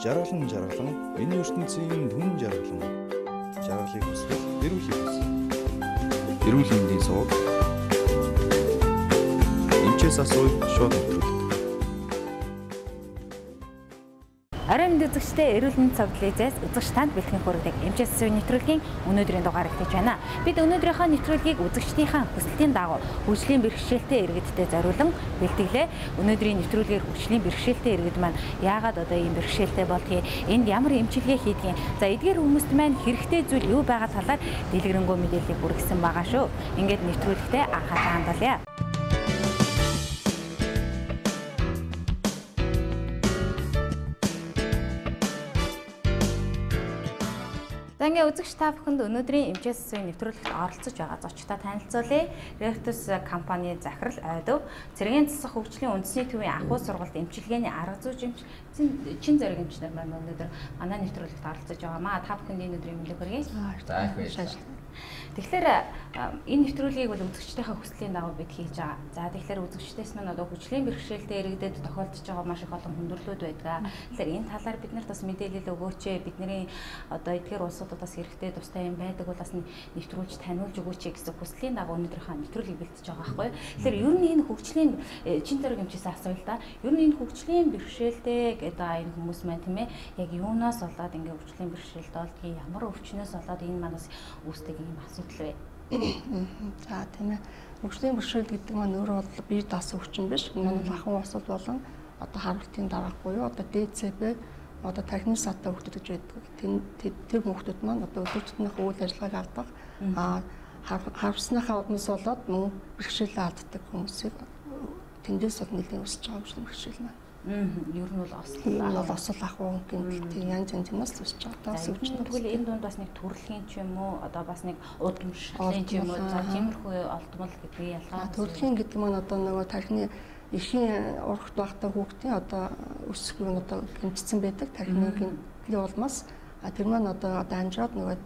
Жаргалан жаргалан энэ ертөнцийн түн жаргалан. Жаргалыг хүсвэл эрүүлийг хүс. Эрүүл мэндийн суваг. Эмчээс асууя шууд нэвтрүүлэг. Оройн мэнд үзэгчдээ эрүүл мэнд цовдлын зэс үзэгч танд бэлтгэн хүргэдэг эмчээс асууя нэвтрүүлгийн өнөөдрийн дугаар эхлэж байна. Бид өнөөдрийнхөө нэвтрүүлгийг үзэгчдийнхээ хүсэлтийн дагуу хөгжлийн бэрхшээлтэй иргэдтэй зориулан бэлтгэлээ. Өнөөдрийн нэвтрүүлгээр хөгжлийн бэрхшээлтэй иргэд маань яагаад одоо ийм бэрхшээлтэй болдгийг, энд ямар эмчилгээ хийдгийг, за эдгээр хүмүүст маань хэрэгтэй зүйл юу байгаа талаар дэлгэрэнгүй мэдээллийг хүргэсэн байгаа шүү. Ингээд нэвтрүүлэгтээ анхаарлаа хандуулъя. За ингээ үзэгч та бүхэнд өнөөдрийн эмчээс асууя нэвтрүүлэгт оролцож байгаа зочдтой танилцуулъя. Rectus компани захирал Ойдов, Цэргийн засах хөгжлийн үндэсний төвийн ахуй сургалт эмчилгээний арга зүйч эмч чин зориг эмч нар маань өнөөдөр манай нэвтрүүлэгт оролцож байгаамаа. Та бүхэнд энэ өдрийн мэндийг хүргэе. За их баярлалаа. Тэгэхээр энэ нэвтрүүлгийг бол үзэгчдийнхээ хүслийн дагуу бид хийж байгаа. За тэгэхээр үзэгчдээс маань одоо хөгжлийн бэрхшээлтэй иргэдэд тохиолдож байгаа маш их олон хүндрэлүүд байдаг. Тэгэхээр энэ талаар бид нарт бас мэдээлэл өгөөч. Бидний одоо эдгээр улсуудад бас хэрэгтэй тустай юм байдаг бол бас нэвтрүүлж таниулж өгөөч гэсэн хүслийн дагуу өнөөдрийнхөө нэвтрүүлгийг бэлтэж байгаа байхгүй. Тэгэхээр ер нь энэ хөгжлийн чин зориг эмчээс асууя л да. Ер нь энэ хөгжлийн бэрхшээлтэй гэдэг энэ хүмүүс маань тийм яг юунаас болоод ингээ хөгжлийн бэрхшээлтэй болдгийг, ямар өвчнөөс болоод энэ манаас үүсдэг юм асуудал вэ? За тийм ээ. Хөгжлийн бэрхшээл гэдэг маань өөрөө бол бие даасан өвчин биш. Энэ нь ахуй асуудал болон одоо харуултын дараах буюу одоо ДЦП одоо тархины садтай хүүхдүүд гэж байдаг. Тэр хүүхдүүд маань одоо өдөр тутмынхаа үйл ажиллагааг алдах, харвсныхаа удмаас болоод мөн бэрхшээлээ алддаг хүмүүсийг тэндээс бол нэлээд өсөж байгаа хөгжлийн бэрхшээл маань. Ер нь бол осол ахуй гэмтэл тийм янз янзынаас өсөж байгаа. Тэгвэл энэ дунд бас нэг төрөлхийн ч юм уу, одоо бас нэг удамшлын ч юм уу, за тиймэрхүү олдмол гэдгийг ялгаа. Төрөлхийн гэдэг маань одоо нөгөө тархины эхийн урагт байхдаа хүүхдийн одоо өсөх юм одоо гэмтсэн байдаг. Тархины гэмтлийн улмаас тэр маань одоо амжираад нөгөө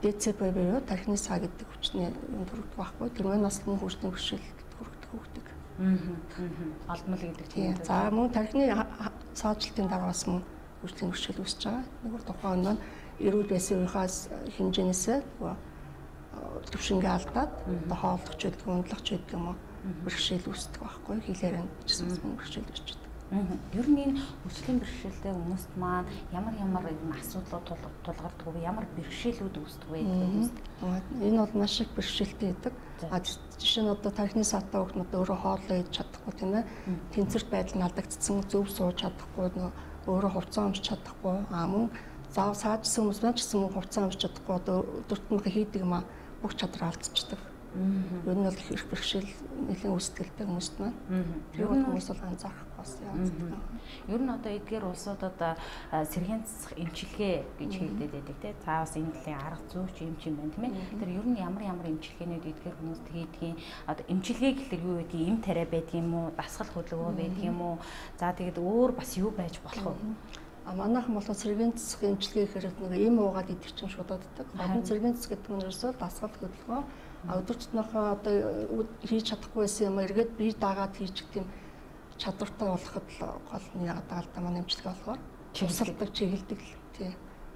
ДЦП буюу тархины саа гэдэг хүчний юм төрөгдөг байхгүй. Тэр маань бас мөн хөгжлийн бэрхшээл төрөгдөг хүүхдийг. Олдмол гэдэг чинь. За мөн тархины саажилтын дараа бас мөн хөгжлийн бэрхшээл үүсэж байгаа. Нөгөө тухайн хүн маань эрүүл байсан үеийнхээс хэмжээнээсээ нөгөө төвшингээ алдаад одоо хооллох ч гэдэг, ундлах ч гэдэг юм уу бэрхшээл үүсдэг байхгүй. Хилээр гэсэн мөн бэрхшээл үүсдэг. Ер нь энэ хөгжлийн бэрхшээлтэй хүмүүст маань ямар ямар юм асуудлууд тулгардаг вэ? Ямар бэрхшээлүүд үүсдэг вэ гэдэг хүмүүст? Энэ бол маш их бэрхшээлтэй байдаг. А жишээ нь одоо тархины садтай хүүхдүүд өөрөө хоолоо идэж чадахгүй тийм ээ. Тэнцвэрт байдал нь алдагдсан, зөв сууж чадахгүй, өөрөө хувцас өмсч чадахгүй. А мөн зав саажсан хүмүүс маань ч гэсэн мөн хувцас өмсч чадахгүй, одоо өдөр тутмын хийдэг юм а бүх чадвар алдчихдаг. Ер нь бол их бэрхшээл нэлээд үүсдэлтэй хүмүүст маань. Тэр хүмүүс бол анзаарахгүй бас яадаг. Ер нь одоо эдгээр улсуудад сэргээн засах эмчилгээ гэж хийгдээд байдаг тийм. За бас энэ талын арга зүйч эмч юм байна тийм ээ. Тэр ер нь ямар ямар эмчилгээнүүд эдгээр хүмүүст хийдгийг, одоо эмчилгээ гэхэлэр юу гэдгийг, эм тариа байдаг юм уу, дасгал хөдөлгөөн байдаг юм уу? За тэгээд өөр бас юу байж болох вэ? Манайхан болохоор сэргээн засах эмчилгээ гэхээр нэг эм уугаад идэх чинь шуудаддаг. Гол нь сэргээн засах гэдэг нь ерөөсөө дасгал хөдөлгөөн. Өдөр тутмынхаа одоо хийж чадахгүй байсан юм эргээд бие дагаад хийж тийм чадвартай болоход л гол нь яагаад байгаа л да манай эмчилгээ болохоор тусалдаг, чиглэдэг тий.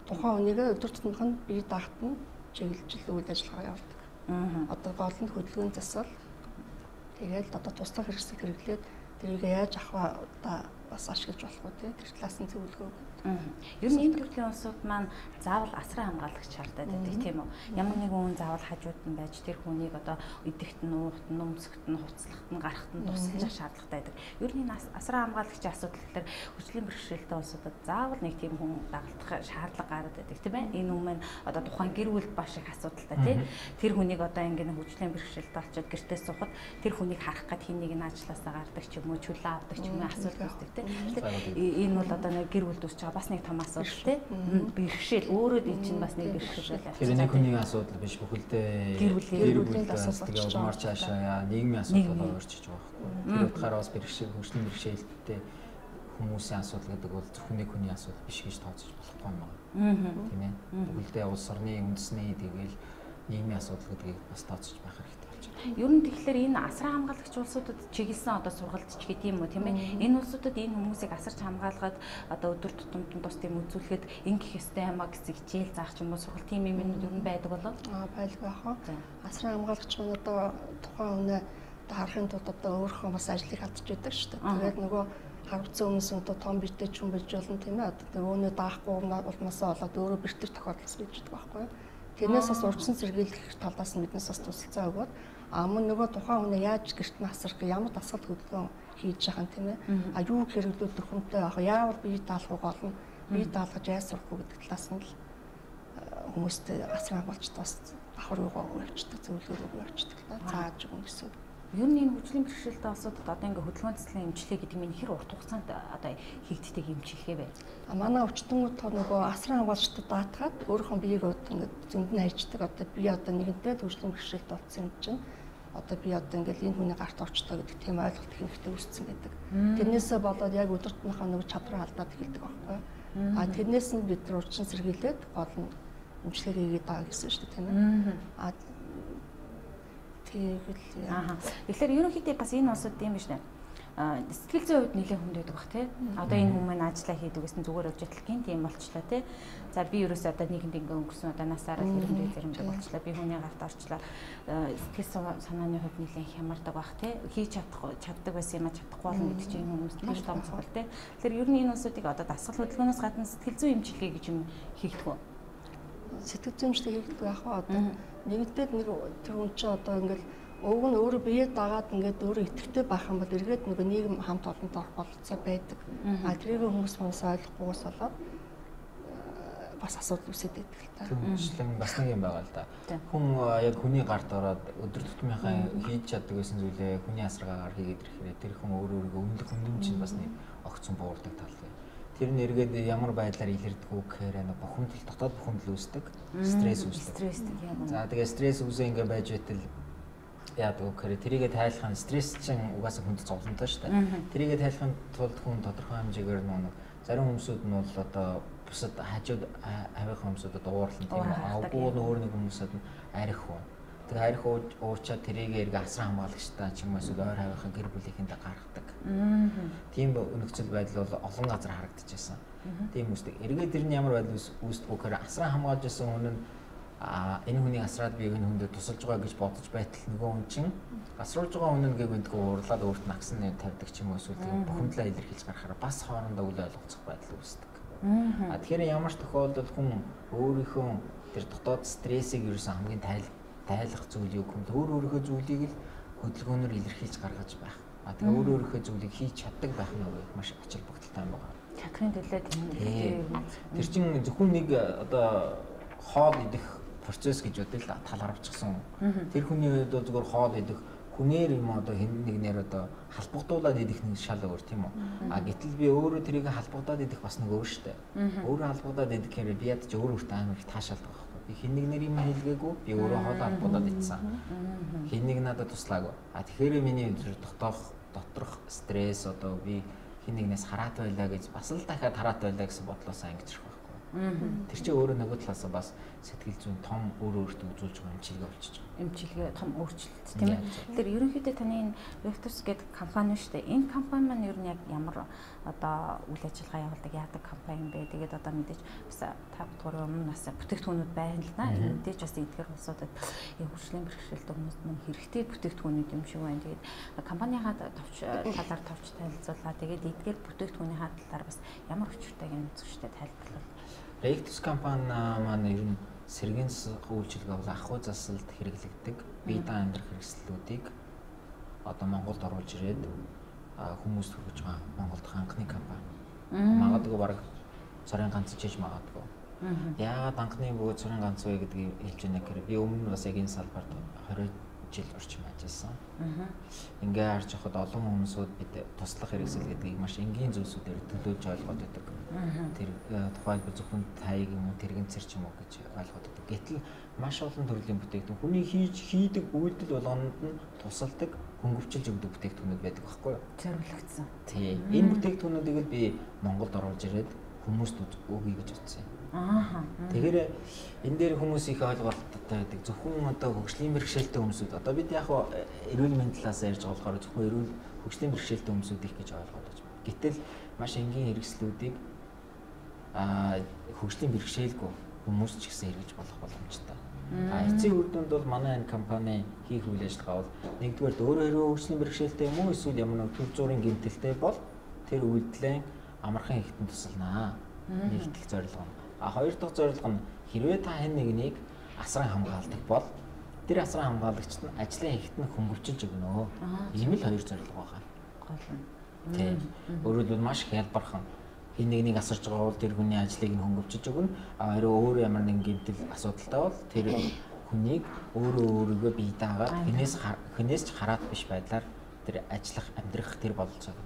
Тухайн хүнийгээ өдөр тутмынх нь бие даахт нь чиглэж үйл ажиллагаа явуулдаг. Одоо гол нь хөдөлгөөн засал. Тэгээд одоо туслах хэрэгсэл хэрэглээд тэрийг яаж авах вэ одоо бас ашиглаж болох уу тий. Тэр талаас нь зөвлөгөө өгдөг. Ер нь энэ төрлийн улсууд маань заавал асран хамгаалагч шаардаад байдаг тийм үү? Ямар нэгэн хүн заавал хажууд нь байж тэр хүнийг одоо идэхт нь, уухт нь, өмсөхт нь, хувцлахт нь, гарахт нь тусалж шаардлагатай байдаг. Ер нь энэ асран хамгаалагчийн асуудал гэхэлэр хөгжлийн бэрхшээлтэй улсуудад заавал нэг тийм хүн дагалдах шаардлага гараад байдаг тийм ээ. Энэ хүн маань одоо тухайн гэр бүлд маш их асуудалтай тийм. Тэр хүнийг одоо ингэ нэг хөгжлийн бэрхшээлтэй олчоод гэртээ суухад тэр хүнийг харах гээд хин нэг нь ажилласаа гардаг ч юм уу, чөлөө авдаг ч юм уу асуудал үүсдэг тийм. Энэ бол одоо нэг гэр бүлд үүсэж байгаа бас нэг том асуудал тийм. Бэрхшээл өөрөө энэ чинь бас нэг бэрхшээл байх. Тэр нэг хүний асуудал биш, бүхэлдээ гэр бүлийн асуудал болчих жоомор цаашаа нийгмийн асуудал болоо өөрчилж байгаа байхгүй. Тэр утгаараа бас бэрхшээл, хөгжлийн бэрхшээлтэй хүмүүсийн асуудал гэдэг бол зөвхөн нэг хүний асуудал биш гэж тооцож болохгүй юм байна. Тийм ээ. Бүхэлдээ улс орны үндэсний тэгэл нийгмийн асуудал гэдгийг бас тооцож байх хэрэгтэй. болж байна. Ер нь тэгэхээр энэ асран хамгаалагч улсуудад чиглэсэн одоо сургалт ч гэдэг юм уу тийм ээ. Энэ улсуудад энэ хүмүүсийг асарч хамгаалгаад одоо өдөр тутамд нь тус тийм үзүүлэхэд ингэх ёстой юм а гэсэн хичээл заах ч юм уу сургалт тийм юмнууд ер нь байдаг болов? Аа байлгүй яах вэ? Асран хамгаалагч маань одоо тухайн хүнээ одоо харахын тулд одоо өөрийнхөө бас ажлыг хадж идэг шүү дээ. Тэгээд нөгөө харвцсан хүмүүс одоо том биетэй ч юм байж болно тийм ээ. Одоо нөгөөнөө даахгүй улмаасаа болоод өөрөө бэртэх тохиолдол бий гэдэг байхгүй юу? Тэрнээс бас урьдчилан сэргийлэх талаас нь биднээс бас тусалцаа өгөөд а мөн нөгөө тухайн хүнээ яаж гэрт нь асрах, ямар дасгал хөдөлгөөн хийж байгаа юм тийм ээ. А юу хэрэглүүл төхөмтэй байх, яавал бие даалгавар голно, бие даалгаж яаж сурах вэ гэдэг талаас нь л хүмүүстэй асран хамгаалч бас давхар юугаа өгөөчдөг, зөвлөгөө өгөөчдөг л да. Зааж өгнө гэсэн. Ер нь энэ хөгжлийн бэрхшээлтэй улсуудад одоо ингээ хөдөлгөөн цэцлийн эмчилгээ гэдэг нь хэр урт хугацаанд одоо хийгддэг эмчилгээ вэ? А манай өвчтөнгүүд нөгөө асран хамгаалчдад даатгаад өөрийнхөө биеийг ингээд зөнд нь хайчдаг. Одоо би одоо нэгэнтээ хөгжлийн бэрхшээлтэй болсон юм чинь одоо би одоо ингээл энэ хүний гарт орчлоо гэдэг тийм ойлголт ихэнхдээ үүссэн байдаг. Тэрнээсээ болоод яг өдөр тутмынхаа нөгөө чадвараа алдаад эхэлдэг байхгүй. А тэрнээс нь бид нар урьдчилан сэргийлээд гол нь эмчилгээ хийгээд байгаа гэсэн шүү дээ тийм ээ. А тэгэл аа. Тэгэхээр ерөнхийдөө бас энэ улсууд тийм биш нэ. Сэтгэл зүйн хувьд нэлээд хүнд байдаг бах тий. Одоо энэ хүмүүс ажиллаа хийдэг гэсэн зүгээр явж идэл гин тийм болчлоо тий. За би ерөөсөө одоо нийгэмд ингээ өнгөрсөн одоо насаараа хэрэгмдэг зэрэмдэг болчлоо. Би хүний гарт орчлоо. Сэтгэл санааны хувьд нэлээд хямардаг бах тий. Хийж чадахгүй чаддаг байсан юм а чадахгүй болно гэдэг чинь энэ хүмүүст маш том цохол тий. Тэгэхээр ер нь энэ улсуудыг одоо дасгал хөдөлгөөнөөс гадна сэтгэл зүйн эмчилгээ гэж юм хийгдэх үү? Сэтгэл зүйн эмчилгээ хийгдэх яг хаа одоо нэгдээд нэг тэр хүн чинь одоо ингээл өвг нь өөрөө бие дагаад ингээд өөрөө итгэвтэй байх юм бол эргээд нөгөө нийгэм хамт олонтой орох бололцоо байдаг. А тэрийг хүмүүс манаас ойлгохгүйгээс болоод бас асуудал үүсээд байдаг л та. Түншлэн бас нэг юм байгаа л да. Хүн яг хүний гарт ороод өдөр тутмынхаа хийж чаддаг байсан зүйлээ хүний асаргаагаар хийгээд ирэхээр тэр хүн өөрөө өөрийгөө үнэлэх хүндэмж нь бас нэг огцон буурдаг тал. Тэр нь эргээд ямар байдлаар илэрдэг үү гэхээр нэг бухимдал, дотоод бухимдал үүсдэг, стресс үүсдэг. За тэгээ стресс үүсээ ингээ байж байтал яадаг вэ гэхээр тэрийгэ тайлах нь стресс чинь угаасаа хүнд зовлонтой шүү дээ. Тэрийгэ тайлахын тулд хүн тодорхой хэмжээгээр нэг зарим хүмүүсүүд нь бол одоо бусад хажууд хавийнхаа хүмүүсүүдэд уурлан тийм үү. Аугүй өөр нэг хүмүүсүүд нь арх уу. Тэгээ арх уучаад тэрийгэ эргээ асран хамгаалагчтай ч юм уу эсвэл ойр хавийнхаа гэр бүлийнхэндээ гаргадаг. Тийм нөхцөл байдал бол олон газар харагдчихсан. Тийм үүсдэг. Эргээ тэр нь ямар байдал үүсдэг вэ гэхээр асран хамгаалж байсан хүн нь энэ хүний асраад би энэ хүндээ тусалж байгаа гэж бодож байтал нөгөө хүн чинь асруулж байгаа хүн нь гэвэнтгөө уурлаад өөрт нь агсан нэр тавьдаг ч юм уу эсвэл тийм бухимдлаа илэрхийлж гарахаар бас хоорондоо үл ойлголцох байдал үүсдэг. А тэгэхээр ямар ч тохиолдолд хүн өөрийнхөө тэр дотоод стрессийг ерөөсөн хамгийн тайлах зүйл юу гэвэл өөр өөрийнхөө зүйлийг л хөдөлгөөнөөр илэрхийлж гаргаж байх. А тэгээ өөр өөрийнхөө зүйлийг хийж чаддаг байх нь маш ач холбогдолтой юм байна. Чадхын төлөө тийм. Тэр чинь зөвхөн нэг одоо хоол идэх процесс гэж бодъё л да, тал харавчихсан. Тэр хүний хувьд бол зүгээр хоол идэх хүнээр юм одоо хэн нэгнээр одоо халбагдуулаад идэх нэг шал өөр тийм үү. А гэтэл би өөрөө тэрийг халбагдаад идэх бас нэг өөр штэ. Өөрөө халбагдаад идэх гэхээр би ядч өөр өөртөө амар их таашаалдаг байхгүй. Би хэн нэгнээр юм хэлгээгүй, би өөрөө хоол халбагдаад идсэн. Хэн нэг надад туслаагүй. А тэгэхээр миний доторх стресс одоо би хэн нэгнээс хараат байлаа гэж бас л дахиад хараат байлаа гэсэн бодлоосаа ингэж ирэх байхгүй. Тэр чинь өөрөө нөгөө талаасаа бас сэтгэл зүйн том өөрөө өөртөө үзүүлж байгаа эмчилгээ болчихж байгаа. Эмчилгээ том өөрчлөлт тийм ээ. Тэгэхээр ерөнхийдөө таны энэ Vectus гэдэг компани шүү дээ. Энэ компани маань ер нь яг ямар одоо үйл ажиллагаа явуулдаг, яадаг компани юм бэ? Тэгээд одоо мэдээж бас та бүхэн өмнө бас бүтээгдэхүүнүүд байна л да. Мэдээж бас эдгээр улсуудад хөгжлийн бэрхшээлтэй хүмүүст мөн хэрэгтэй бүтээгдэхүүнүүд юм шиг байна. Тэгээд компанийнхаа товч талаар товч танилцуулаа. Тэгээд эдгээр бүтээгдэхүүнийхаа талаар бас ямар учиртайг нь үзэгчдэд тайлбарлавал. Vectus компани маань ер нь сэргийн засах үйлчилгээ бол ахуй засалд хэрэглэгдэг бие даан амьдрах хэрэгслүүдийг одоо Монголд оруулж ирээд хүмүүст хүргэж байгаа Монголд анхны компани. Магадгүй бараг цорын ганц чиж магадгүй. Яагаад анхны бөгөөд цорын ганц вэ гэдгийг хэлж байна гэхээр би өмнө нь бас яг энэ салбарт 20 жил орчим ажилласан. Ингээ харж байхад олон хүмүүсүүд бид туслах хэрэгсэл гэдгийг маш энгийн зүйлсүүдээр төлөөлж ойлгоод байдаг. Тэр тухайлбал зөвхөн таяг юм уу, тэрэгэнцэр ч юм уу гэж ойлгоод байдаг. Гэтэл маш олон төрлийн бүтээгдэхүүн хүний хийдэг үйлдэл болгонд нь тусалдаг, хөнгөвчилж өгдөг бүтээгдэхүүнүүд байдаг байхгүй юу? Зориулагдсан. Тийм. Энэ бүтээгдэхүүнүүдийг л би Монголд оруулж ирээд хүмүүст өгье гэж утсан юм. Тэгэхээр энэ дээр хүмүүс их ойлголттой байдаг. Зөвхөн одоо хөгжлийн бэрхшээлтэй хүмүүсүүд одоо бид яг эрүүл мэндийн талаас ярьж байгаа болохоор зөвхөн эрүүл хөгжлийн бэрхшээлтэй хүмүүсүүд их гэж ойлгоод байна. Гэтэл маш энгийн хэрэгслүүдийг хөгжлийн бэрхшээлгүй хүмүүс ч гэсэн хэрэгж болох боломжтой. Эцсийн үр дүнд бол манай энэ компани хийх үйл ажиллагаа бол нэгдүгээр өөрөө хэрвээ хөгжлийн бэрхшээлтэй юм уу эсвэл ямар нэг төр зуурын гэмтэлтэй бол тэр үйлдэлээ амархан хийхтэн тусалнаа. Нэг дэх зорилго нь. Хоёр дахь зорилго нь хэрвээ та хэн нэгнийг асран хамгаалдаг бол тэр асран хамгаалагчд нь ажлын хийхэд нь хөнгөвчилж өгнө. Ийм л хоёр зорилго байгаа. Гол нь. Тийм. Өөрөөр хэлбэл маш их хялбархан. Хэн нэгнийг асарч байгаа бол тэр хүний ажлыг нь хөнгөвчилж өгнө. А хэрвээ өөр ямар нэгэн гэмтэл асуудалтай бол тэр хүнийг өөрөө өөрийгөө бие даагаад хэнээс ч хараат биш байдлаар тэр ажиллах, амьдрах тэр бололцоог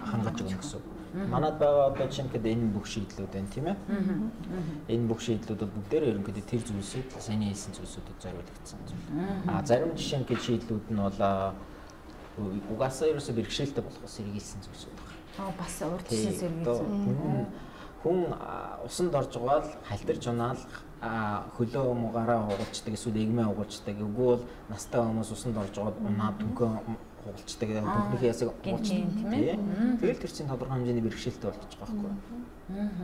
хангаж өгнө гэсэн үг. Манад байгаа одоо жишээлбэл энэ бүх шийдлүүд байна, тийм ээ? Энэ бүх шийдлүүд бол бүгдээрээ ерөнхийдөө тэр зүйлсүүд саяны хэлсэн зүйлсүүдэд зориулагдсан зүйл. А зарим жишээлбэл шийдлүүд нь бол угаасаа ерөөсөө бэрхшээлтэй болохоос сэргийлсэн зүйлсүүд байна. Бас урьдчилан сэргийлсэн. Хүн усанд орж байгаа л халтарч унаал хөлөө мугаараа хугалчдаг эсвэл эгмээ хугалчдаг. Үгүй бол настай хүмүүс усанд орж байгаа унаа түнхөө хугалчдаг. Түнхнийхээ ясаг хугалчдаг, тийм ээ. Тэгэл тэр чинь тодорхой хэмжээний бэрхшээлтэй болчих жоох байхгүй.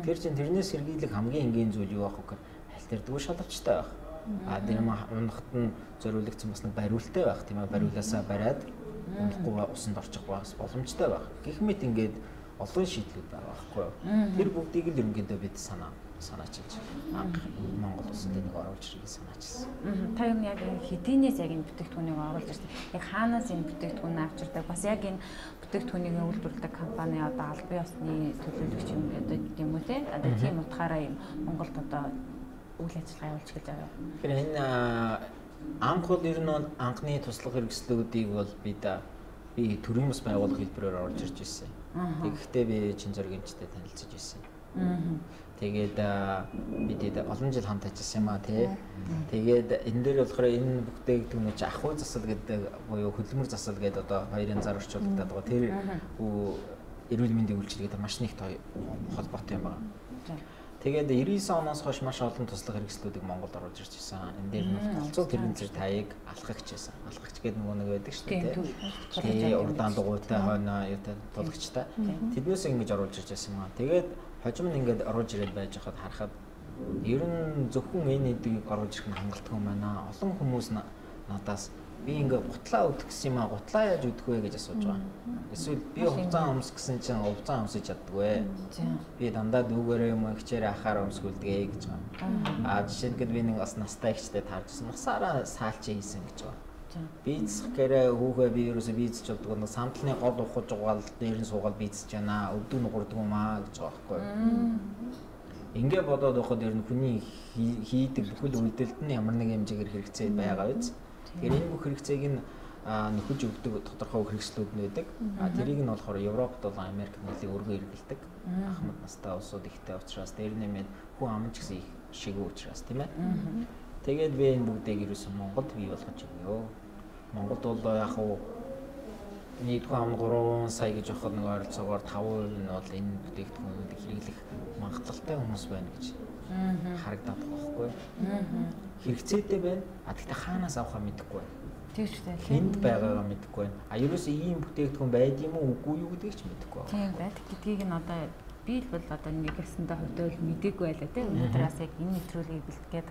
Тэр чинь тэрнээс сэргийлэх хамгийн энгийн зүйл юу байх вэ гэхээр халтардгүй шалавчтай байх. А тэр юм унахт нь зориулагдсан бас нэг бариултай байх, тийм ээ. Бариулаасаа бариад унахгүй усанд орчих бас боломжтой байх. Гэх мэт ингээд олон шийдлүүд байгаа байхгүй юу. Тэр бүгдийг л ерөнхийдөө бид санаачилж анх Монгол улсад энийг оруулж ирэх санаачилсан. Та юм яг хэдийнээс яг энэ бүтээгдэхүүнийг оруулж ирсэн. Яг хаанаас энэ бүтээгдэхүүн авчирдаг? Бас яг энэ бүтээгдэхүүнийг үйлдвэрлэдэг компани одоо албан ёсны төлөөлөгч юм одоо гэдэг юм уу те? Одоо тийм утгаараа юм Монголд одоо үйл ажиллагаа явуулж эхэлж байгаа юм. Тэгэхээр энэ анх бол ер нь бол анхны туслах хэрэгслүүдийг бол би төрийн бас байгууллага хэлбэрээр оруулж ирж ирсэн. Тэгэхдээ би чин зөргөнчтэй танилцаж ирсэн. Тэгээд бид олон жил хамт ажилласан юм а тий. Тэгээд энэ дээр болохоор энэ бүтээгдэхүүн чинь ахуй засал гэдэг буюу хөдөлмөр засал гэдэг одоо хоёр янзаар орчуулагдаад байгаа. Тэр эрүүл мэндийн үйлчилгээтэй маш нэг холбоотой юм байна. Тэгээд 99 оноос хойш маш олон туслах хэрэгслүүдийг Монголд оруулж ирж ирсэн. Энэ дээр нь голцоо тэрэгэн зэрэг таяыг алхагч байсан. Алхагч гэдэг нөгөө нэг байдаг шүү дээ. Тийм, урдаан дугуйтай хойноо юутай тулгчтай. Тэднээс ингэж оруулж ирж байсан юм аа. Тэгээд хожим нь ингээд оруулж ирээд байж хахад харахад ер нь зөвхөн энэ эдгийг оруулж ирэх нь хангалтгүй юм байна. Олон хүмүүс надаас би ингээ гутлаа өдөх гэсэн юм аа, гутлаа яаж өдөх вэ гэж асууж байгаа. Эсвэл би хувцас өмсөх гэсэн чинь хувцас өмсөж чаддгүй. Би дандаа дүүгээрээ юм ихчээрээ ахаараа өмсгүүлдэг гэж байгаа. Аа жишээлбэл би нэг бас настай ихчтэй таарчсан. Насаараа саалч хийсэн гэж байгаа. Бийцэх гэрээ хүүхээ би ерөөсөө бийцэж болдгоо. Самтлны гол ухаж угаал дээр нь суугаал бийцэж байна. Өвдөг нугурдаг юм аа гэж байгаа байхгүй. Ингээ бодоод байхад ер нь хүний хийдэг бүхэл үйлдэлд нь ямар нэг хэмжээгээр хэрэгцээ байгаа биз. Тэгэхээр энэ бүх хэрэгцээг нь нөхөж өгдөг тодорхой хэрэгслүүд нь байдаг. Тэрийг нь болохоор Европт болон Америкт нэлээд өргөн хэрэглэдэг. Ахмад настай улсууд ихтэй учраас дээр нэмээд хүн ам ч гэсэн их шигүү учраас тийм ээ. Тэгээд би энэ бүгдийг ерөөсөн Монголд бий болгож өгье. Монголд бол яг уу нийт хүн ам 3 сая гэж явахад нэг ойролцоогоор 5% нь бол энэ бүтээгдэхүүнүүдийг хэрэглэх магадлалтай хүмүүс байна гэж харагдаад байгаа байхгүй юу? Хэрэгцээтэй байна. А тэгтээ хаанаас авахаа мэдэхгүй байна. Тийм шүү дээ. Хэнд байгаагаа мэдэхгүй байна. А ерөөсөө ийм бүтээгдэхүүн байд юм уу үгүй юу гэдгийг ч мэдэхгүй байна. Тийм байдаг гэдгийг нь одоо би л бол одоо нэг ясандаа хувьдаа л мдээгүй байлаа тийм. Өнөөдөр бас яг энэ нэвтрүүлгийг бэлтгээ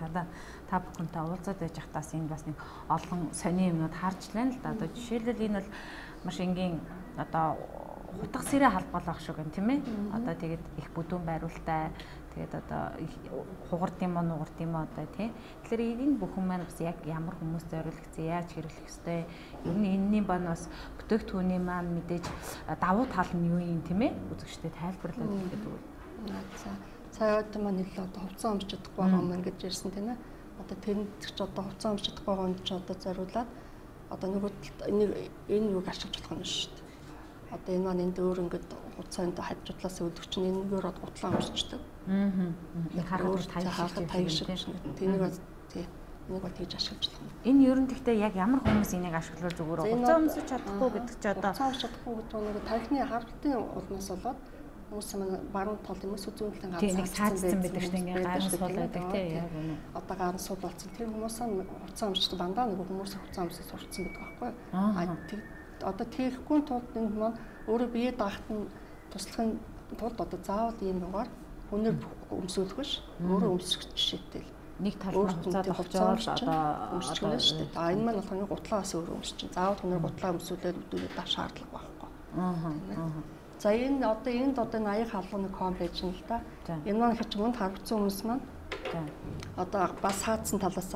та бүхэнтэй уулзаад байж хатаас энэ бас нэг олон сони юмнууд харж лана л да. Одоо жишээлбэл энэ бол маш энгийн одоо хутга сэрэ халбал ах шиг юм тийм ээ. Одоо тэгээд их бүдүүн байруултай тэгээд одоо хугард юм уу нугард юм уу одоо тий. Тэгэхээр энэ бүхэн маань бас яг ямар хүмүүс зориулагдсан, яаж хэрэглэх ёстой. Ер нь энэний бан бас бүтээгдэхүүний маань мэдээж давуу тал нь юу юм тийм ээ. Үзэгчдэд тайлбарлаад өгөх үү. За. Сая одоо маань нэлээ одоо хувцас өмсч чадахгүй байгаа юм гэж ярьсан тийм ээ. Одоо тэрэнд ч одоо хувцас өмсч чадахгүй байгаа юм чи одоо зориулаад одоо нөгөө талд энэ юуг ашиглаж болох юм шүү дээ. Одоо энэ маань энд өөр ингээд хуцаанд хажуудлаас өдөг чинь энэгээр гутлаа өмсчдөг. Харахад таяг шиг. Тэнийг бас тий энийг бол тэгж ашиглаж болох юм. Энэ ер нь тэгтээ яг ямар хүмүүс энийг ашиглавал зүгээр хувцас өмсөж чадахгүй гэдэг чи одоо хувцас өмсөж чадахгүй гэдэг нь тархины харалтын улмаас болоод Хүмүүс маань баруун тал юм уу зүүн талын гар саадсан байдаг шүү дээ. Ингээ гарын суул байдаг тий. Яг үнэ. Одоо гарын суул болсон. Тэр хүмүүс нь хувцас өмсч дандаа нөгөө хүмүүс хувцас өмсөж сурцсан гэдэг байхгүй юу? А одоо тийхгүй тулд энэ маань өөрөө бие даахт нь туслахын тулд одоо заавал ийм югаар хүнээр өмсүүлэх биш өөрөө өмсөх жишээтэй л нэг тал нь хувцас одоо өмсчих нь шүү дээ. А энэ маань болохоор гутлаа бас өөрөө өмсчих. Заавал хүнээр гутлаа өмсүүлээд өдөрөө даах шаардлага байхгүй. За энэ одоо энд одоо энэ аяг халууны комплекс нь л да. Энэ маань хич мөнд харагдсан хүмүүс маань одоо бас хаацсан талаас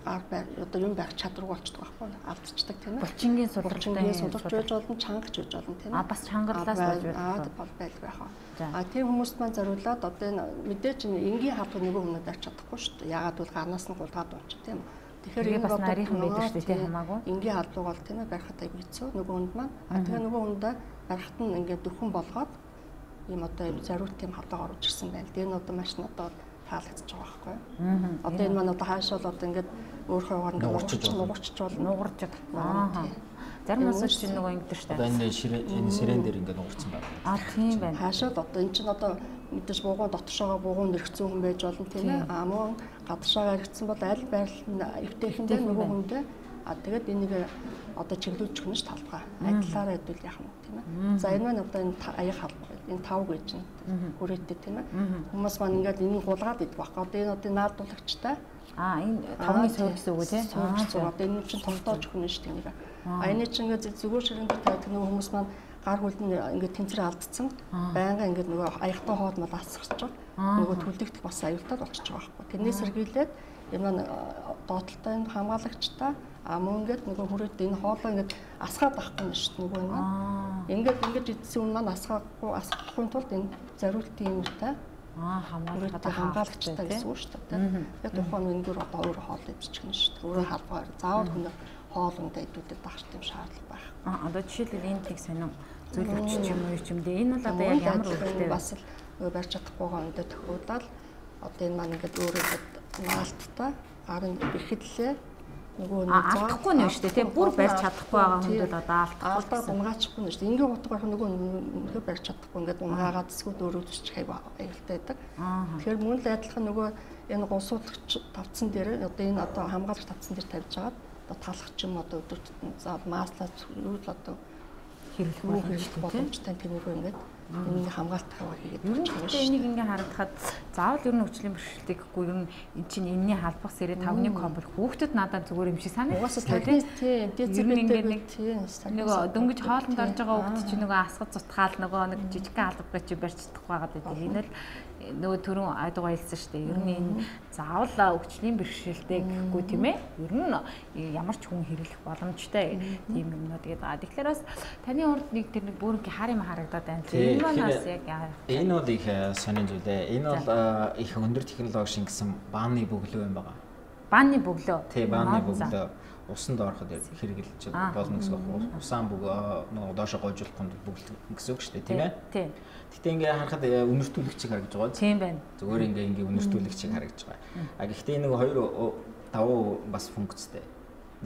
гар байр одоо юм байх чадваргүй болчихдог байхгүй алдчихдаг тийм ээ. Булчингийн суларч байж болно, чангач байж болно тийм ээ. А бас чангарлаас болж байх. Байлгүй яхаа. А тийм хүмүүст маань зориулаад одоо энэ мэдээж энгийн халдвар нөгөө хүмүүд арч чадахгүй шүү дээ. Яагаад гэвэл гарнаас нь гулгаад унчих тийм үү. Тэгэхээр энэ бас нарийнхан байдаг шүү дээ тийм хамаагүй. Энгийн халдвар бол тийм ээ барихад айгүй хэцүү нөгөө хүнд маань. А тэгээ нөгөө хүндээ барихад нь ингээд дөхөн болгоод ийм одоо зориулт тийм халдвар оруулж ирсэн байна. Тэгээ энэ одоо маш надад таалагдчих байгаа байхгүй юу. Одоо энэ маань одоо хаашаа л одоо ингээд өөрийнхөө угаар ингээд нугарчиж болно. Нугарч. Аа. Зарим улсууд чинь нөгөө ингэдэг шүү дээ. Одоо энэ сэрэн дээр ингээд нугарсан байна. Аа тийм байна. Хаашаа л одоо энэ чинь одоо мэдээж бугуун дотшоогоо бугуун нэрхцэн хүн байж болно тийм ээ. Аа мөн гадшаагаа эргэцсэн бол аль байрлал нь эвтэйхэндээ нөгөө хүндээ а тэгээд энийг одоо чиглүүлж өгнө ш талбай. Адилаараа хэдүүл яах юм тийм ээ. За энэ маань одоо энэ аяг халбай. Энэ тав гэж нь хүрээтэй тийм ээ. Хүмүүс маань ингээд энийг гулгаад идэх байхгүй. Одоо энэ одоо наадуулагчтай. Аа энэ тавны суурь гэсэн үг үү тийм. Суурь гэсэн үг. Одоо энэ чинь тогтоож өгнө ш тийм ээ. А энэ чинь ингээд зүгээр ширээн дээр тавьдаг нөгөө хүмүүс маань гар хүлд нь ингээд тэнцвэр алдсан. Байнга ингээд нөгөө аягтай хоол мал асгарч байгаа. Нөгөө түлдэгдэх бас аюултай болчихж байгаа байхгүй. Тэрнээс сэргийлээд энэ маань доотлолтой энэ хамгаалагчтай а мөн ингээд нөгөө хүрээд энэ хоолоо ингээд асгаад авахгүй юм шүү дээ нөгөө юм. Ингээд ингэж идсэн юм маань асгаахгүй асгахгүй тулд энэ зориултын юмтай хамгаалагчтай гэсэн үг шүү дээ. Тэгээд тухайн өндөр одоо өөр хоол идчих нь шүү дээ. Өөрөө халбаар заавал хүн хоол ундаа идүүдэд авах юм шаардлага байх. Одоо жишээлбэл энэ тийг сонин зөвлөгч ч юм уу юм дээ. Энэ бол одоо яг ямар үүрэгтэй бас л нөгөө барьж чадахгүйгаа өндөө тохиудаад одоо энэ маань ингээд өөрөө наалттай гар нь бэхэдлээ нөгөө нэг алдахгүй нэ шүү дээ тийм бүр барьж чадахгүй байгаа хүнд бол одоо алдаад унгачихгүй нэ шүү дээ. Ингийн утга барих нөгөө үнэхээр барьж чадахгүй ингээд унгаагаад эсвэл өөрөө зүсчих аюултай байдаг. Тэгэхээр мөн л адилхан нөгөө энэ гулсуулагч тавцсан дээр одоо энэ одоо хамгаалагч тавцсан дээр тавьж хагаад одоо талах ч юм одоо өдөр тутмын маслаа юу л одоо хэрэглэх боломжтой тэрнийгөө ингээд энэ хамгаалт таваа хийгээд ер нь энийг ингээ харагдахад заавал ер нь хөгжлийн бэрхшээлтэй гэхгүй ер нь эн чинь энэний халбах сэрээ тавны комплекс хүүхдэд надад зүгээр юм шиг санагдаж угаасаа тийм децибелтэй нэг нөгөө дөнгөж хоолнд орж байгаа хүүхд чинь нөгөө асгад зутгаал нөгөө нэг жижигхэн халбах чи барьж чадахгүй байгаа гэдэг. Энэ л нөгөө түрүүн айдугаа хэлсэн шүү дээ. Ер нь энэ заавал хөгжлийн бэрхшээлтэй гэхгүй тийм ээ. Ер нь ямар ч хүн хэрэглэх боломжтой тийм юмнууд гэдэг байгаа. Тэгэхээр бас таны урд нэг тэр нэг бүрэнхий хар юм харагдаад байна. Энэ маань бас яг энэ бол их сонин зүйл ээ. Энэ бол их өндөр технологи шингэсэн бааны бөглөө юм байгаа. Бааны бөглөө. Тий, бааны бөглөө усанд ороход хэрэглэж болно гэсэн үг. Усаан нөгөө доошо гойжуулах бөглөх гэсэн үг шүү дээ, тийм ээ? Тий. Гэтэ ингээ харахад үнэртүүлэгчийг харагдаж байгаа. Тийм байна. Зүгээр ингээ үнэртүүлэгчийг харагдаж байгаа. А гэхдээ нэг хоёр давуу бас функцтэй.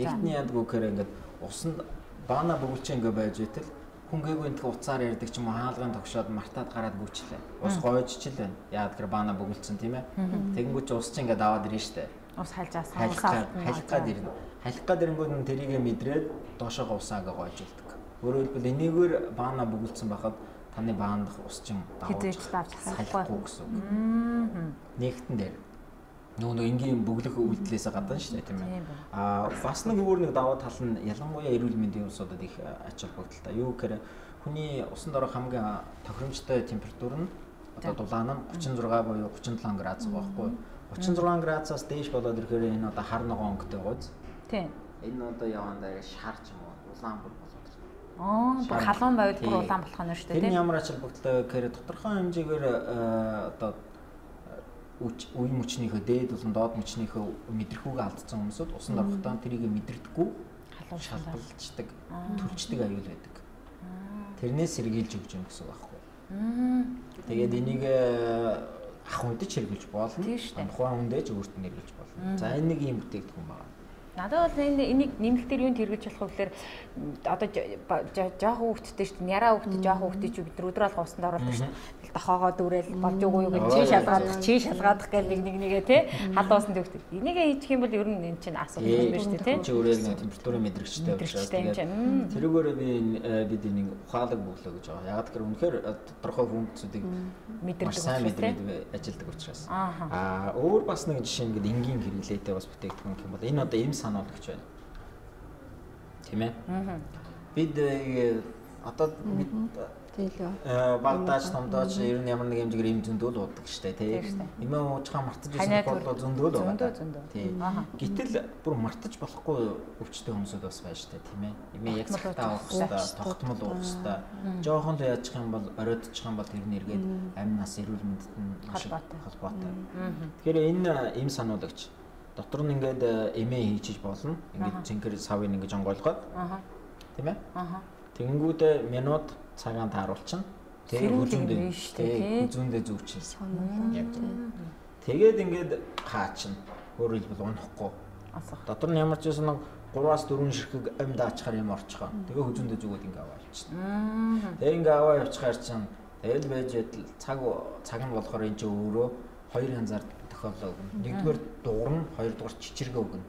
Нэгт нь яадаг вэ гэхээр ингээд усанд баана бөглөч ингээ байж итэл хүн гээгүй энтх уцаар ярьдаг ч юм уу хаалгын тогшоод мартаад гараад гүчлээ. Ус гойжчил байна. Яагаад гэхээр баана бөглөцсөн тийм ээ. Тэгэнгүүт чи ус чи ингээ даваад ирнэ штэ. Ус хальж асан. Халих гад ирнэ. Халих гад ирэнгүүт нь тэрийгэ мэдрээд доошоогоо усаа ингээ гойжуулдаг. Өөрөөр хэлбэл энийгээр баана бөглөцсөн байхад таны баандах ус чин давж салахгүй гэсэн үг. Нэгтэн дээр нөгөө энгийн бөглөх үйлдэлээс гадна шүү дээ тийм ээ. Аа бас нэг өөр нэг давуу тал нь ялангуяа эрүүл мэндийн улсуудад их ач холбогдолтой. Юу гэхээр хүний усанд орох хамгийн тохиромжтой температур нь одоо дулаан нь 36 буюу 37 градус байгаа байхгүй юу? 36 градусаас дээш болоод ирэхээр энэ одоо хар ногоон өнгөтэй гооз. Тийм. Энэ одоо явандаа шар ч юм уу улаан бүр болоод ирнэ. Бүр халуун байвал бүр улаан болох нь шүү дээ. Тэр нь ямар ач холбогдолтой вэ гэхээр тодорхой хэмжээгээр одоо үе мөчнийхөө дээд болон доод мөчнийхөө мэдрэхүүгээ алдсан хүмүүсүүд усанд орохдоо тэрийг мэдэрдэггүй халуун шалбалждаг, төрчдөг аюул байдаг. Тэрнээс сэргийлж өгч юм гэсэн үг байхгүй. Тэгээд энийг ах хүндэд ч хэрэглэж болно. Тухайн хүндээ ч өөрт нь хэрэглэж болно. За энэ нэг юм бүтээгдэхүүн байна. Надад бол энийг нэмэлтээр юунд хэрэгжиж болох вэ гэхээр одоо жоохон хүүхэдтэй шүү дээ. Яраа хүүхэд, жоохон хүүхэдтэй чи бид нар өдөр алга усанд оруулдаг шүү дээ. Дохоогоо дүүрэл болж үгүй юу гэж чи шалгаадах гэл нэг нэгээ тий халуун усанд хүүхэд. Энийгээ хийчих юм бол ер нь энэ чинь асуудал биш шүү дээ тий. Чи өөрөө нэг температурын мэдрэгчтэй учраас тэгээд тэрүүгээрээ бид энийг ухаалаг бөглөө гэж байгаа. Яг тэгэхээр үнэхээр тодорхой функцүүдийг мэдэрдэг сайн мэдрээд ажилладаг учраас. Аа өөр бас нэг жишээ ингээд энгийн хэрэглээтэй бас бүтээгдэхүүн гэх юм бол энэ одоо эм сануулагч байна. Тийм ээ. Бид одоо багтаач томдооч ер нь ямар нэг хэмжээгээр эм зөндөө л уудаг штэ тий. Эмээ уужхаа мартаж байсан тохиолдол зөндөө л байгаа. Тий. Гэтэл бүр мартаж болохгүй өвчтэй хүмүүсүүд бас байна штэ тийм ээ. Эмээ яг цагтаа уух хэвээр, тогтмол уух хэвээр. Жохон л яачих юм бол оройтчих юм бол тэр нь эргээд амь нас эрүүл мэндэд нь холбоотой. Тэгэхээр энэ эм сануулагч дотор нь ингээд эмээ хийчиж болно. Ингээд цэнхэр савыг ингээд жонгойлгоод. Тийм ээ? Тэгэнгүүтээ минут цагаан тааруулчихна. Тэгээ хүзүүндээ зүүчин. Яг зөв. Тэгээд ингээд хаачна. Өөрөөр хэлбэл унахгүй. Дотор нь ямар ч байсан нэг 3-4 ширхэг амь даачхаар юм орчихоо. Тэгээ хүзүүндээ зүгээд ингээд аваа явчихна. Тэгээ ингээд аваа явчихаар чинь тэгэл байж цаг нь болохоор энэ чинь өөрөө хоёр янзаар тохиолдол өгнө. Нэгдүгээр дуурна, хоёрдугаар чичиргээ өгнө.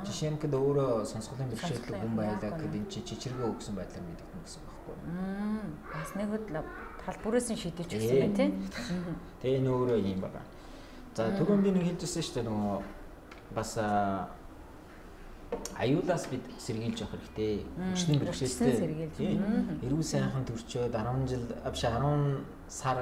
Жишээ нь гэхэд өөрөө сонсголын бэрхшээлтэй хүн байлаа гэхэд энэ чи чичиргээ өгсөн байдлаар мэдэгдэнэ гэсэн үг байхгүй. Бас нэгд тал бүрээс нь шийдэж өгсөн байх тийм. Тэгээ энэ өөрөө юм байна. За түрүүн би нэг хэлжсэн шүү дээ нөгөө бас аюулаас бид сэргийлж явах хэрэгтэй. Хүчний бэрхшээлтэй. Эрүүл сайхан төрчөөд 10 жил биш 10 сар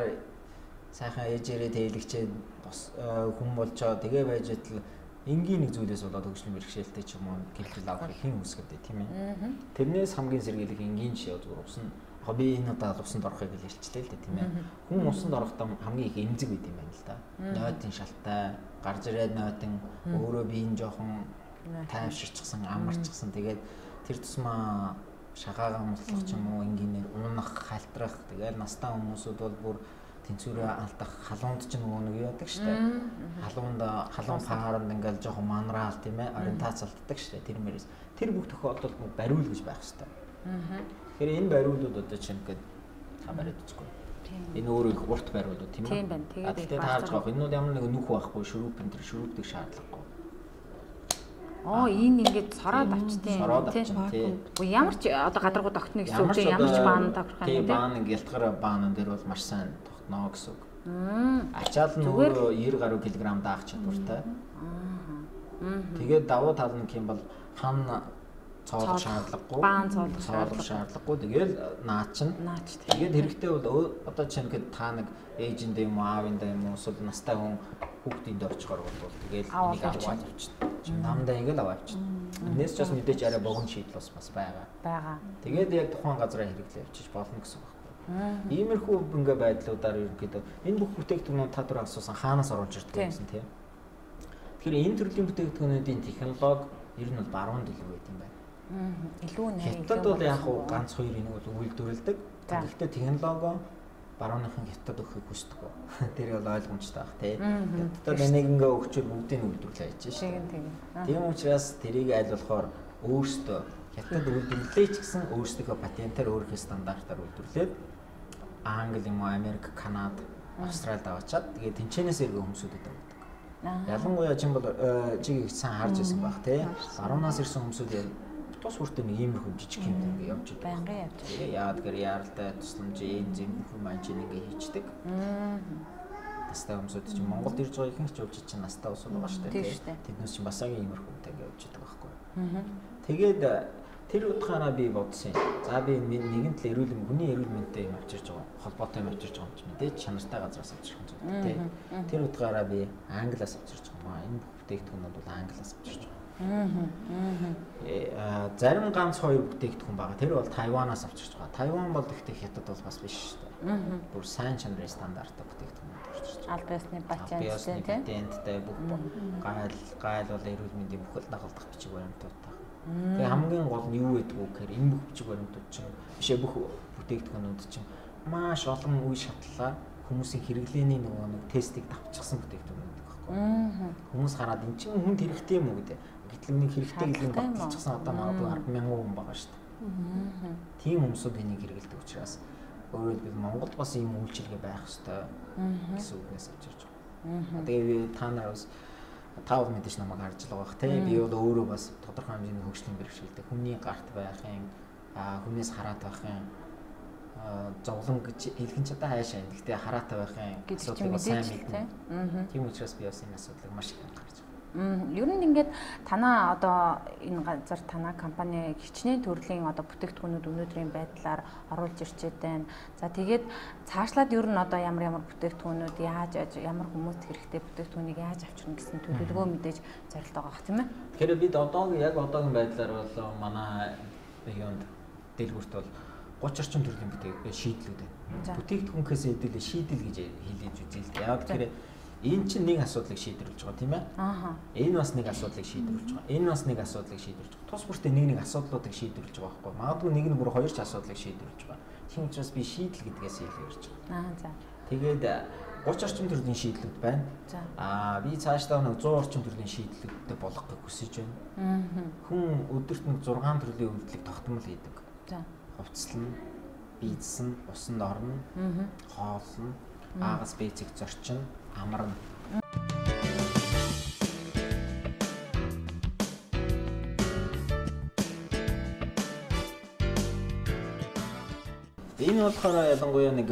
сайхан ээжээрээ тээлэгчээд бос хүн болчоо тэгээ байж байтал энгийн нэг зүйлээс болоод хөгжлийн бэрхшээлтэй ч юм уу гэмтэл авах хэн үүсгэдэг тийм ээ. Тэрнээс хамгийн сэргийлэх энгийн жишээ зүгээр усан. Яг би энэ удаа усанд орохыг л хэлчихлээ л дээ тийм ээ. Хүн усанд орохдоо хамгийн их эмзэг байд юм байна л да. Нойтын шалтай, гарч ирээд нойтын өөрөө биеийн жоохон тайвширчихсан, амарчихсан. Тэгээд тэр тусмаа шагаагаа муслах ч юм уу энгийнээр унах, халтрах. Тэгээд настай хүмүүсүүд бол бүр тэнцвэрээ алдах, халуунд ч нөгөө нэг яадаг штэ. Халуунд халуун пааранд ингээл жоохон манраал тийм ээ, ориентац алддаг штэ. Тэр мөрөөс тэр бүх тохиолдолд бариул гэж байх хэвээр. Тэгэхээр энэ бариулууд одоо чинь ингээд та бариад үзэхгүй. Энэ өөрөө их урт бариулууд тийм ээ. Тийм байна. Тэгээд та харж байгаа. Энэ нь ямар нэг нүх байхгүй, шүрүүп энэ төр шүрүүпдэг шаардлагагүй. Оо энэ ингээд сороод авчтیں۔ Сороод авчин тий. Үгүй ямар ч одоо гадаргуу тогтно гэсэн үг тийм ямар ч баан тохирох юм тий. Баан ингээд ялтгаараа баанан дээр бол маш сайн тогтно гэсэн үг. Ачаал нь өөрөө 90 гаруй килограмм даах чадвартай. Тэгээд давуу тал нь гэх юм бол хан цоолох шаардлагагүй, баан цоолох шаардлагагүй. Тэгэл наачин. Тэгээд хэрэгтэй бол одоо чинь гэхэд та нэг ээжиндээ юм уу аавиндаа юм уу эсвэл настай хүн хүүхдиндээ очихоор бол тэгэл энийг аваад явчихна. Намдаа ингээл аваад явчихна. Энээс ч бас мэдээж арай богино шийдэл бас байгаа. Тэгээд яг тухайн газараа хэрэглээ явчих болно гэсэн үг байхгүй. Иймэрхүү ингээ байдлуудаар ерөнхийдөө энэ бүх бүтээгдэхүүнүүд та түр асуусан хаанаас оруулж ирдэг гэсэн тийм. Тэгэхээр энэ төрлийн бүтээгдэхүүнүүдийн технологи ер нь бол баруун дэлгүү байт юм байна. Илүү нэр хятад бол яг уу ганц хоёр энийг бол үйлдвэрлэдэг. Гэхдээ технологи барууныхан хятад өгөхийг хүсдэг. Тэр бол ойлгомжтой байх тий. Хятадд энийг ингээ өгчөөр бүгдийг үйлдвэрлээ хийж шээ. Тийм учраас тэрийг аль болохоор өөрсдөө хятад үйлдвэрлэе ч гэсэн өөрсдийнхөө патентаар өөрийнхөө стандартаар үйлдвэрлээд Англи юм уу Америк, Канада, Австралид аваачаад тэгээ тэнчэнээс эргээ хүмүүсүүдэд авдаг. Ялангуяа чинь бол чиг их сайн харж байсан байх тий. Баруунаас ирсэн хүмүүсүүд тус хүртээ нэг иймэрхүү жижиг юм ингээ явж идэг. Байнгын явж идэг. Яагаад гэхээр яаралтай тусламж ийм зэм бүх юм ажил ингээ хийчдэг. Настай хүмүүсүүд чинь Монголд ирж байгаа ихэнх жуулчид чинь настай усуд байгаа шүү дээ. Тэднээс чинь бас яг иймэрхүү юмтай ингээ явж идэг байхгүй. Тэгээд тэр утгаараа би бодсон юм. За би нэгэн тал эрүүл хүний эрүүл мэндтэй юм авчирч байгаа, холбоотой юм авчирч байгаа юм чи мэдээж чанартай газраас авчирх юм зүйл тий. Тэр утгаараа би Англиас авчирч байгаа юм аа. Энэ бүх бүтээгдэхүүнүүд бол Англиас авчирч байгаа. Зарим ганц хоёр бүтээгдэхүүн байгаа. Тэр бол Тайванаас авчирч байгаа. Тайван бол гэхдээ хятад бол бас биш шүү дээ. Бүр сайн чанарын стандарттай бүтээгдэхүүнүүд авчирч байгаа. Аль биесны патенттэй тий. Патенттэй бүх гайл бол эрүүл мэндийн бүхэл дагалдах бичиг баримтуудтай. Тэгээ хамгийн гол нь юу гэдэг вэ гэхээр энэ бүх бичиг баримтууд чинь бишээ бүх бүтээгдэхүүнүүд чинь маш олон үе шатлалаар хүмүүсийн хэрэглээний нөгөө нэг тестийг давчихсан бүтээгдэхүүнүүд гэдэг байхгүй. байхгүй. Хүмүүс хараад эн чинь хүнд хэрэгтэй юм уу гэдэг. Гэтэл нэг хэрэгтэй гэдэг нь баталчихсан одоо магадгүй 10,000 хүн байгаа шүү дээ. Тийм хүмүүсүүд энийг хэрэглэдэг учраас өөрөөр хэлбэл Монголд бас ийм үйлчилгээ байх ёстой гэсэн үгнээс авчирч байгаа. Тэгээ би та нар бас та бол мэдээж намайг харж л байгаа бах тий. Би бол өөрөө бас тодорхой хэмжээний хөгжлийн бэрхшээлтэй хүний гарт байх юм, хүнээс хараад байх юм, зовлон гэж хэлхэн ч одоо хайшаа. Гэхдээ хараатай байх юм асуудлыг сайн мэднэ. Тийм учраас би бас энэ асуудлыг маш их анхаарч байгаа. Ер нь ингээд танаа одоо энэ газар танаа компани хичнээн төрлийн одоо бүтээгдэхүүнүүд өнөөдрийн байдлаар оруулж ирчээд байна. За тэгээд цаашлаад ер нь одоо ямар ямар бүтээгдэхүүнүүд яаж ямар хүмүүст хэрэгтэй бүтээгдэхүүнийг яаж авчирна гэсэн төлөвлөгөө мэдээж зорилт байгаа бах тийм ээ. Тэгэхээр бид одоо яг одоогийн байдлаар бол манай регионд дэлгүүрт бол 30 орчим төрлийн шийдлүүд байна. Бүтээгдэхүүнээс хэдүүлээ шийдэл гэж хэлээж үзье л дээ. Яг тэгэхээр энэ чинь нэг асуудлыг шийдвэрлэж байгаа тийм ээ. Энэ бас нэг асуудлыг шийдвэрлэж байгаа. Энэ бас нэг асуудлыг шийдвэрлэж байгаа. Тус бүртээ нэг нэг асуудлуудыг шийдвэрлэж байгаа байхгүй. Магадгүй нэг нь бүр хоёр ч асуудлыг шийдвэрлэж байгаа. Тийм учраас би шийдэл гэдгээс илүү ярьж байгаа. За. Тэгээд 30 орчим төрлийн шийдлүүд байна. Би цаашдаа нэг 100 орчим төрлийн шийдлүүдтэй болгохыг хүсэж байна. Хүн өдөрт нэг 6 төрлийн үйлдэлийг тогтмол хийдэг. За. Хувцлана, бийдсэн, усанд орно, хоолно, Агас бэцэг зорчин, амарна. Энэ болохоор ялангуяа нэг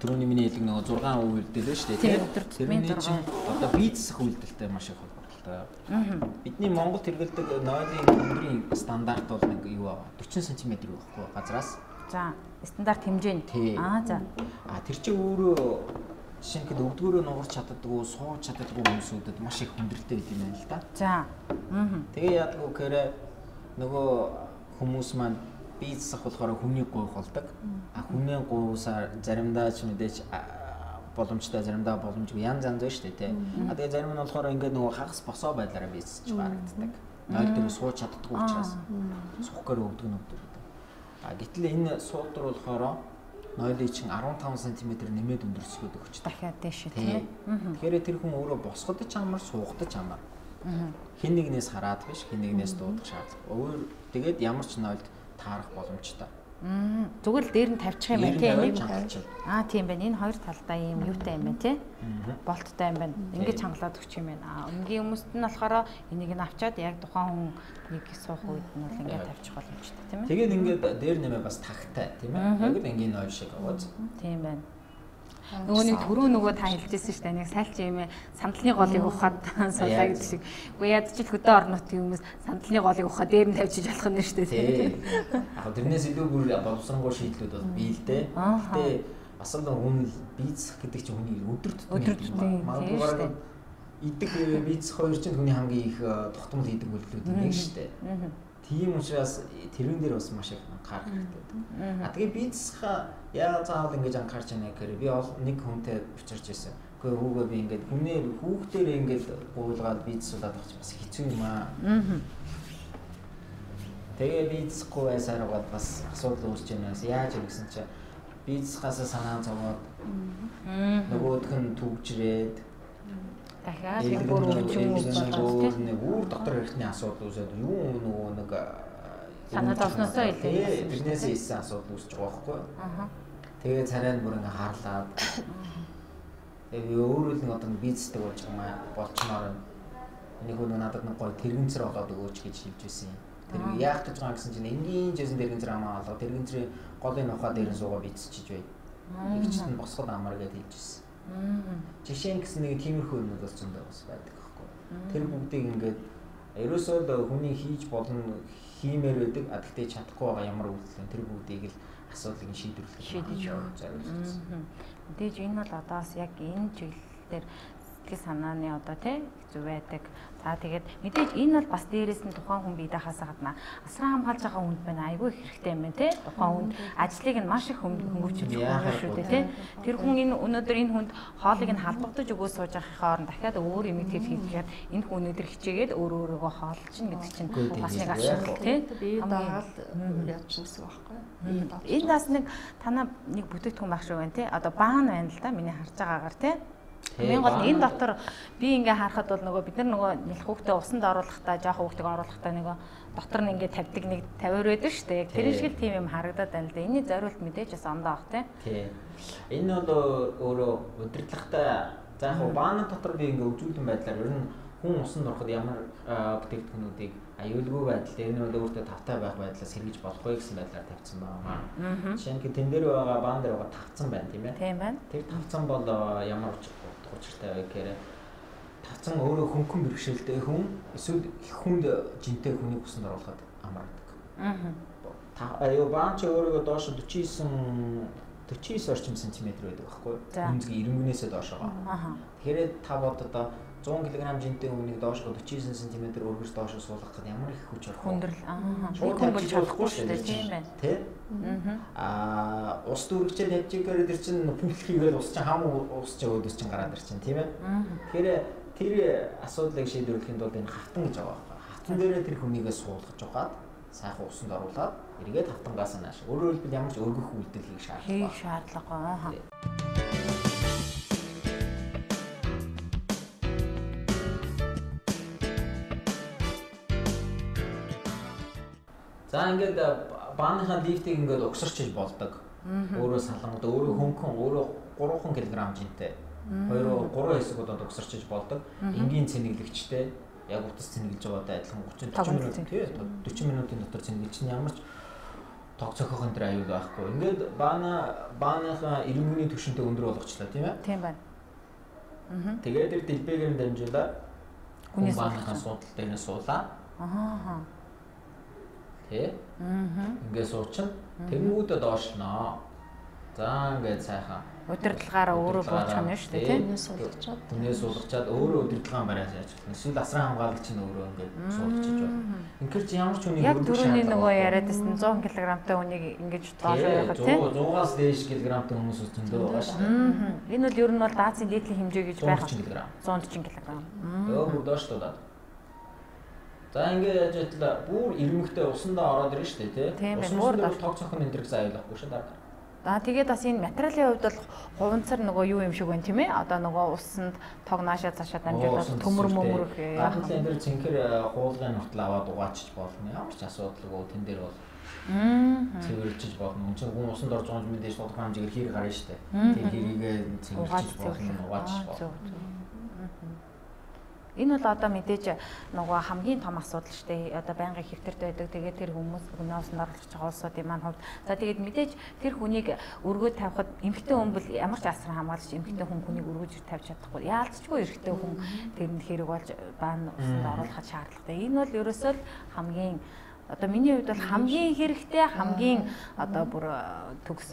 түрүүний миний хэлэг нөгөө 6 үйлдэл шүү дээ. Тэр чинь одоо бийцсэх үйлдэлтэй маш их холбоотой. Бидний Монголд хэрэглэдэг нойлын өндрийн стандарт бол нэг юу аа 40 см байхгүй газраас. За, стандарт хэмжээ. За. Тэр чинь өөрөө жишээ нь хэд өвдгөөрөө нугарч чаддаггүй, сууж чаддаггүй хүмүүсүүдэд маш их хүндрэлтэй байд юм байна л да. За. Тэгээ яадаг вэ гэхээр нөгөө хүмүүс маань бийцсэх болохоор хүний гуйх болдог. Хүний гуйсаар заримдаа ч мэдээж боломжтой, заримдаа боломжгүй янз янз байна шүү дээ, тий. Тэгээ зарим нь болохоор ингээд нөгөө хагас босоо байдлаараа бийцсэж гарагддаг. Нойл дээр сууж чаддаггүй учраас суух гэр өвдөг нь өвдөг. Гэтэл энэ суудар болохоор нойлын чинь 15 см нэмээд өндөрсгөөд өгч дахиад дээш тийм ээ. Тэгэхээр тэр хүн өөрөө босгод ч амар, суугад ч амар. Хэн нэгнээс хараад биш, хэн нэгнээс дуудах шаардлага. Өөр тэгээд ямар ч нойлд таарах боломжтой. Зүгээр л дээр нь тавьчих юм байна тийм. Тийм байна. Энэ хоёр талдаа ийм юутай юм байна тий. Болттой юм байна. Ингэж хангалаад өгч юм байна. Өнгийн хүмүүст нь болохоор энийг нь авчаад яг тухайн хүн нэг суух үед нь бол ингэж тавьчих боломжтой тийм ээ. Тэгээд ингээд дээр нэмээ бас тагтай тийм ээ. Яг л энгийн нойл шиг аваад. Тийм байна. Нөгөө нэг түрүү нөгөө та хэлжсэн шүү дээ. Нэг сайлч юм сандалны голыг ухаад суулаа гэдэг шиг. Үгүй ядч л хөдөө орон нутгийн хүмүүс сандалны голыг ухаад дээр нь тавьчих болох нь шүү дээ. Яг тэрнээс илүү бүр боловсронгуй шийдлүүд бол бий л дээ. Гэтэ бас л хүн бийцэх гэдэг чинь хүний өдөр тутмын магадгүй бараг идэх бийцэх хоёр чинь хүний хамгийн их тогтмол хийдэг үйлдэлүүд нэг шүү дээ. Тийм учраас тэрэн дээр бас маш их анхаарах хэрэгтэй. Тэгээ бийцэх яа заавал ингэж анхаарч байна гэхээр би нэг хүнтэй учирч байсан. Үгүй хүүгээ би ингээд хүнээр хүүхдээр ингээд гуйлгаад бийцсуулаад авах чинь бас хэцүү юм аа. Тэгээ бийцэхгүй байсаар бол бас асуудал үүсэж байна. Яаж юм гэсэн чинь бийцхаасаа санаа зовоод нөгөөх нь түгжрээд дахиад нэг бүр өвчин болоод нэг үүр дотор хэрэгтний асуудал үүсээд юу нөгөө нэг санаа зовсноосоо илүү тэрнээсээ ийсэн асуудал үүсэж байгаа байхгүй. Тэгээ царай нь бүр ингээ харлаад тэгээ өөрөө л нэг одоо бизнестэй болж байгаа болчмоор нэг хүн надад нэг гоё тэрэгэнцэр олоод өгөөч гэж хэлж байсан юм. Тэр яах гэж байгаа гэсэн чинь энгийн жисэн тэрэгэнцэр амаа олоо тэрэгэнцрийн голын нухаа дээр нь суугаа бизнесчиж бай. Игчт нь босгод амар гэж хэлж байсан. Жишээ нь гэсэн нэг тиймэрхүү юмнууд бол зөндөө бас байдаг байхгүй. Тэр бүгдийг ингээд ерөөсөө л хүний хийж болно хиймээр байдаг. А тэгтээ чадахгүй байгаа ямар үйлдэл тэр бүгдийг л асуудлыг шийдвэрлэх шийдэж зориулсан. Мэдээж энэ бол одоос яг энэ чиглэл дээр сэтгэл санааны одоо тий хэцүү байдаг. За тэгээд мэдээж энэ бол бас дээрээс нь тухайн хүн бие даахаас гадна асран хамгаалж байгаа хүнд байна айгүй их хэрэгтэй юм байна тий. Тухайн хүнд ажлыг нь маш их хөнгөвчилж өгнө шүү дээ тий. Тэр хүн энэ өнөөдөр энэ хүнд хоолыг нь халбагдаж өгөө сууж байхын хооронд дахиад өөр юм тэр хийгээд энэ хүн өнөөдөр хичээгээд өөр өөрөөгөө хоолчихно гэдэг чинь бас нэг асуудал тий. Бие дагаад яаж гэсэн байхгүй. Энэ бас нэг танаа нэг бүтээгдэхүүн байх шиг байна тий. Одоо баан байна л да миний харж байгаагаар тий. Хамгийн гол нь энэ дотор би ингээ харахад бол нөгөө бид нар нөгөө нялх хүүхдээ усанд оруулахдаа жоохон хүүхдийг оруулахдаа нөгөө дотор нь ингээ тавьдаг нэг тавиур байдаг шүү дээ. Яг тэр шиг л тийм юм харагдаад байна л да. Энэний зориулт мэдээж бас ондоо ах тийм. Тий. Энэ бол өөрөө удирдлагатай. За яг бааны дотор би ингээ үзүүлэн байдлаар ер нь хүн усанд ороход ямар бүтээгдэхүүнүүдийг аюулгүй байдал дээр нь өөртөө тавтай байх байдлаас сэргийж болох вэ гэсэн байдлаар тавьсан байгаа. Жишээ нь тэн дээр байгаа баан дээр байгаа тавцан байна тийм ээ. Тийм байна. Тэр тавцан бол ямар учиртай вэ гэхээр тавцан өөрөө хөнгөн бэрхшээлтэй хүн эсвэл их хүнд жинтэй хүнийг усанд оруулахад амардаг. Аюу баан чи өөрийгөө доош 49 орчим сантиметр байдаг байхгүй юу? Үнзгийн 90-ээс доошоо. Тэгэхээр та бод одоо 100 кг жинтэй хүнийг доошоо 49 см өргөж доошоо суулгах гэдэг ямар их хүч орох вэ? Хүндрэл. Шууд тавьж болохгүй шүү дээ. Тийм байна. Тэ? Ус дүүргчээ тавьж ихээр тэр чинь пүлхийгээл ус чинь хам ус чинь өөдөөс чинь гараад ир чинь тийм ээ. Тэгэхээр тэр асуудлыг шийдвэрлэхийн тулд энэ хавтан гэж байгаа байхгүй. Хавтан дээрээ тэр хүнийгээ суулгаж угаад сайхан усанд оруулаад эргээд хавтангаас нааш. Өөрөөр хэлбэл ямар ч өргөх үйлдэл хийх шаардлагагүй. Хийх шаардлагагүй. За ингээд бааныхаа лифтийг ингээд угсарч болдог. Өөрөө салангууд өөрөө хөнгөн өөрөө 3 кг жинтэй. 2 3 хэсэг удаад угсарч болдог. Энгийн цэнэглэгчтэй яг утас цэнэглэж байгаатай адилхан 30 40 минут тий 40 минутын дотор цэнэглэж чинь ямар ч тог цохих энэ төр аюул байхгүй. Ингээд бааныхаа 90-ний түвшинтэй өндөр болгочлаа тийм ээ? Тийм байна. Тэгээд тэр дэлбэгээр нь дамжуулаад хүн бааныхаа суудал дээр нь суулаа. Тэ? Ингээд суучин. Тэнгүүдээ доошлноо. За ингээд сайхан. Удирдлагаараа өөрөө буучих юм шүү дээ, тийм. Хүнээ суулгачаад өөрөө удирдлагын бариас яаж болно. Эсвэл асран хамгаалагч нь өөрөө ингээд суулгачиж болно. Инхээр чи ямар ч хүнийг яг түрүүний нөгөө яриад байсан 100 кг-тай хүнийг ингэж доош явахад тийм. 100-аас дээш килограмтай хүмүүс зөндөө байгаа шүү дээ. Энэ бол ер нь бол даацын дээдлийн хэмжээ гэж байх. 140 кг. 140 кг. Өө бүр доошлуулад. За ингээд яаж ятлаа бүр ирмэгтэй усандаа ороод ирнэ шүү дээ тий. Усан бүр тог цохон энэ төр гэсэн аюулахгүй шүү дээ. За тэгээд бас энэ материалын хувьд бол хуванцар нөгөө юу юм шиг байна тийм ээ. Одоо нөгөө усанд тог наашаа цаашаа дамжуулаад төмөр мөмөр яах вэ? Энэ дэр цэнхэр хуулгын нутал аваад угаачиж болно. Ямар ч асуудалгүй тэн дээр бол цэвэрлжиж болно. Үн чинь хүн усанд орж байгаа юм мэдээж тодорхой хэмжээгээр хэр гарна шүү дээ. Тэр хэрийгээ цэвэрлжиж болно, угаачиж болно. Энэ бол одоо мэдээж нөгөө хамгийн том асуудал шүү дээ. Одоо байнгын хэвтэрт байдаг. Тэгээд тэр хүмүүс хүнээ усанд оруулах байгаа улсуудын маань хувьд. За тэгээд мэдээж тэр хүнийг өргөө тавихад эмэгтэй хүн бол ямар ч асран хамгаалагч эмэгтэй хүн хүнийг өргөж тавьж чадахгүй. Яалтчгүй эрэгтэй хүн тэрэнд хэрэг болж баан усанд оруулахад шаардлагатай. Энэ бол ерөөсөө л хамгийн одоо миний хувьд бол хамгийн хэрэгтэй, хамгийн одоо бүр төгс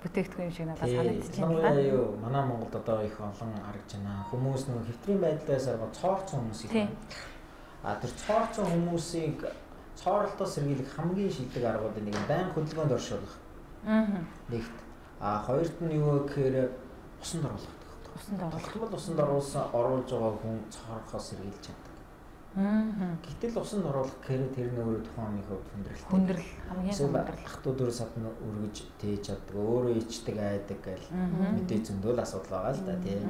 бүтээгдэхүүн юм шиг надад санагдчих юм байна. Юу манай Монголд одоо их олон харагдж байна. Хүмүүс нөгөө хэвтрийн байдлаас арга цоорцсон хүмүүс их байна. А тэр цоорцсон хүмүүсийг цооролтоос сэргийлэх хамгийн шилдэг аргуудын нэг нь байнга хөдөлгөөнд оршуулах. Нэгт. А хоёрт нь юу гэхээр усанд оруулах. Усанд оруулах. Тогтмол усанд оруулсан оруулж байгаа хүн цоорхоос сэргийлж чаддаг. Гэтэл усанд оруулах гэхээр тэр нь өөрөө тухайн хүний хувьд хүндрэлтэй. Хүндрэл хамгийн хүндрэл. Ах トゥ дөрөв садна өргөж тээж чаддаг, өөрөө ичдэг, айдаг гэл мэдээ зөндөл асуудал байгаа л да тий.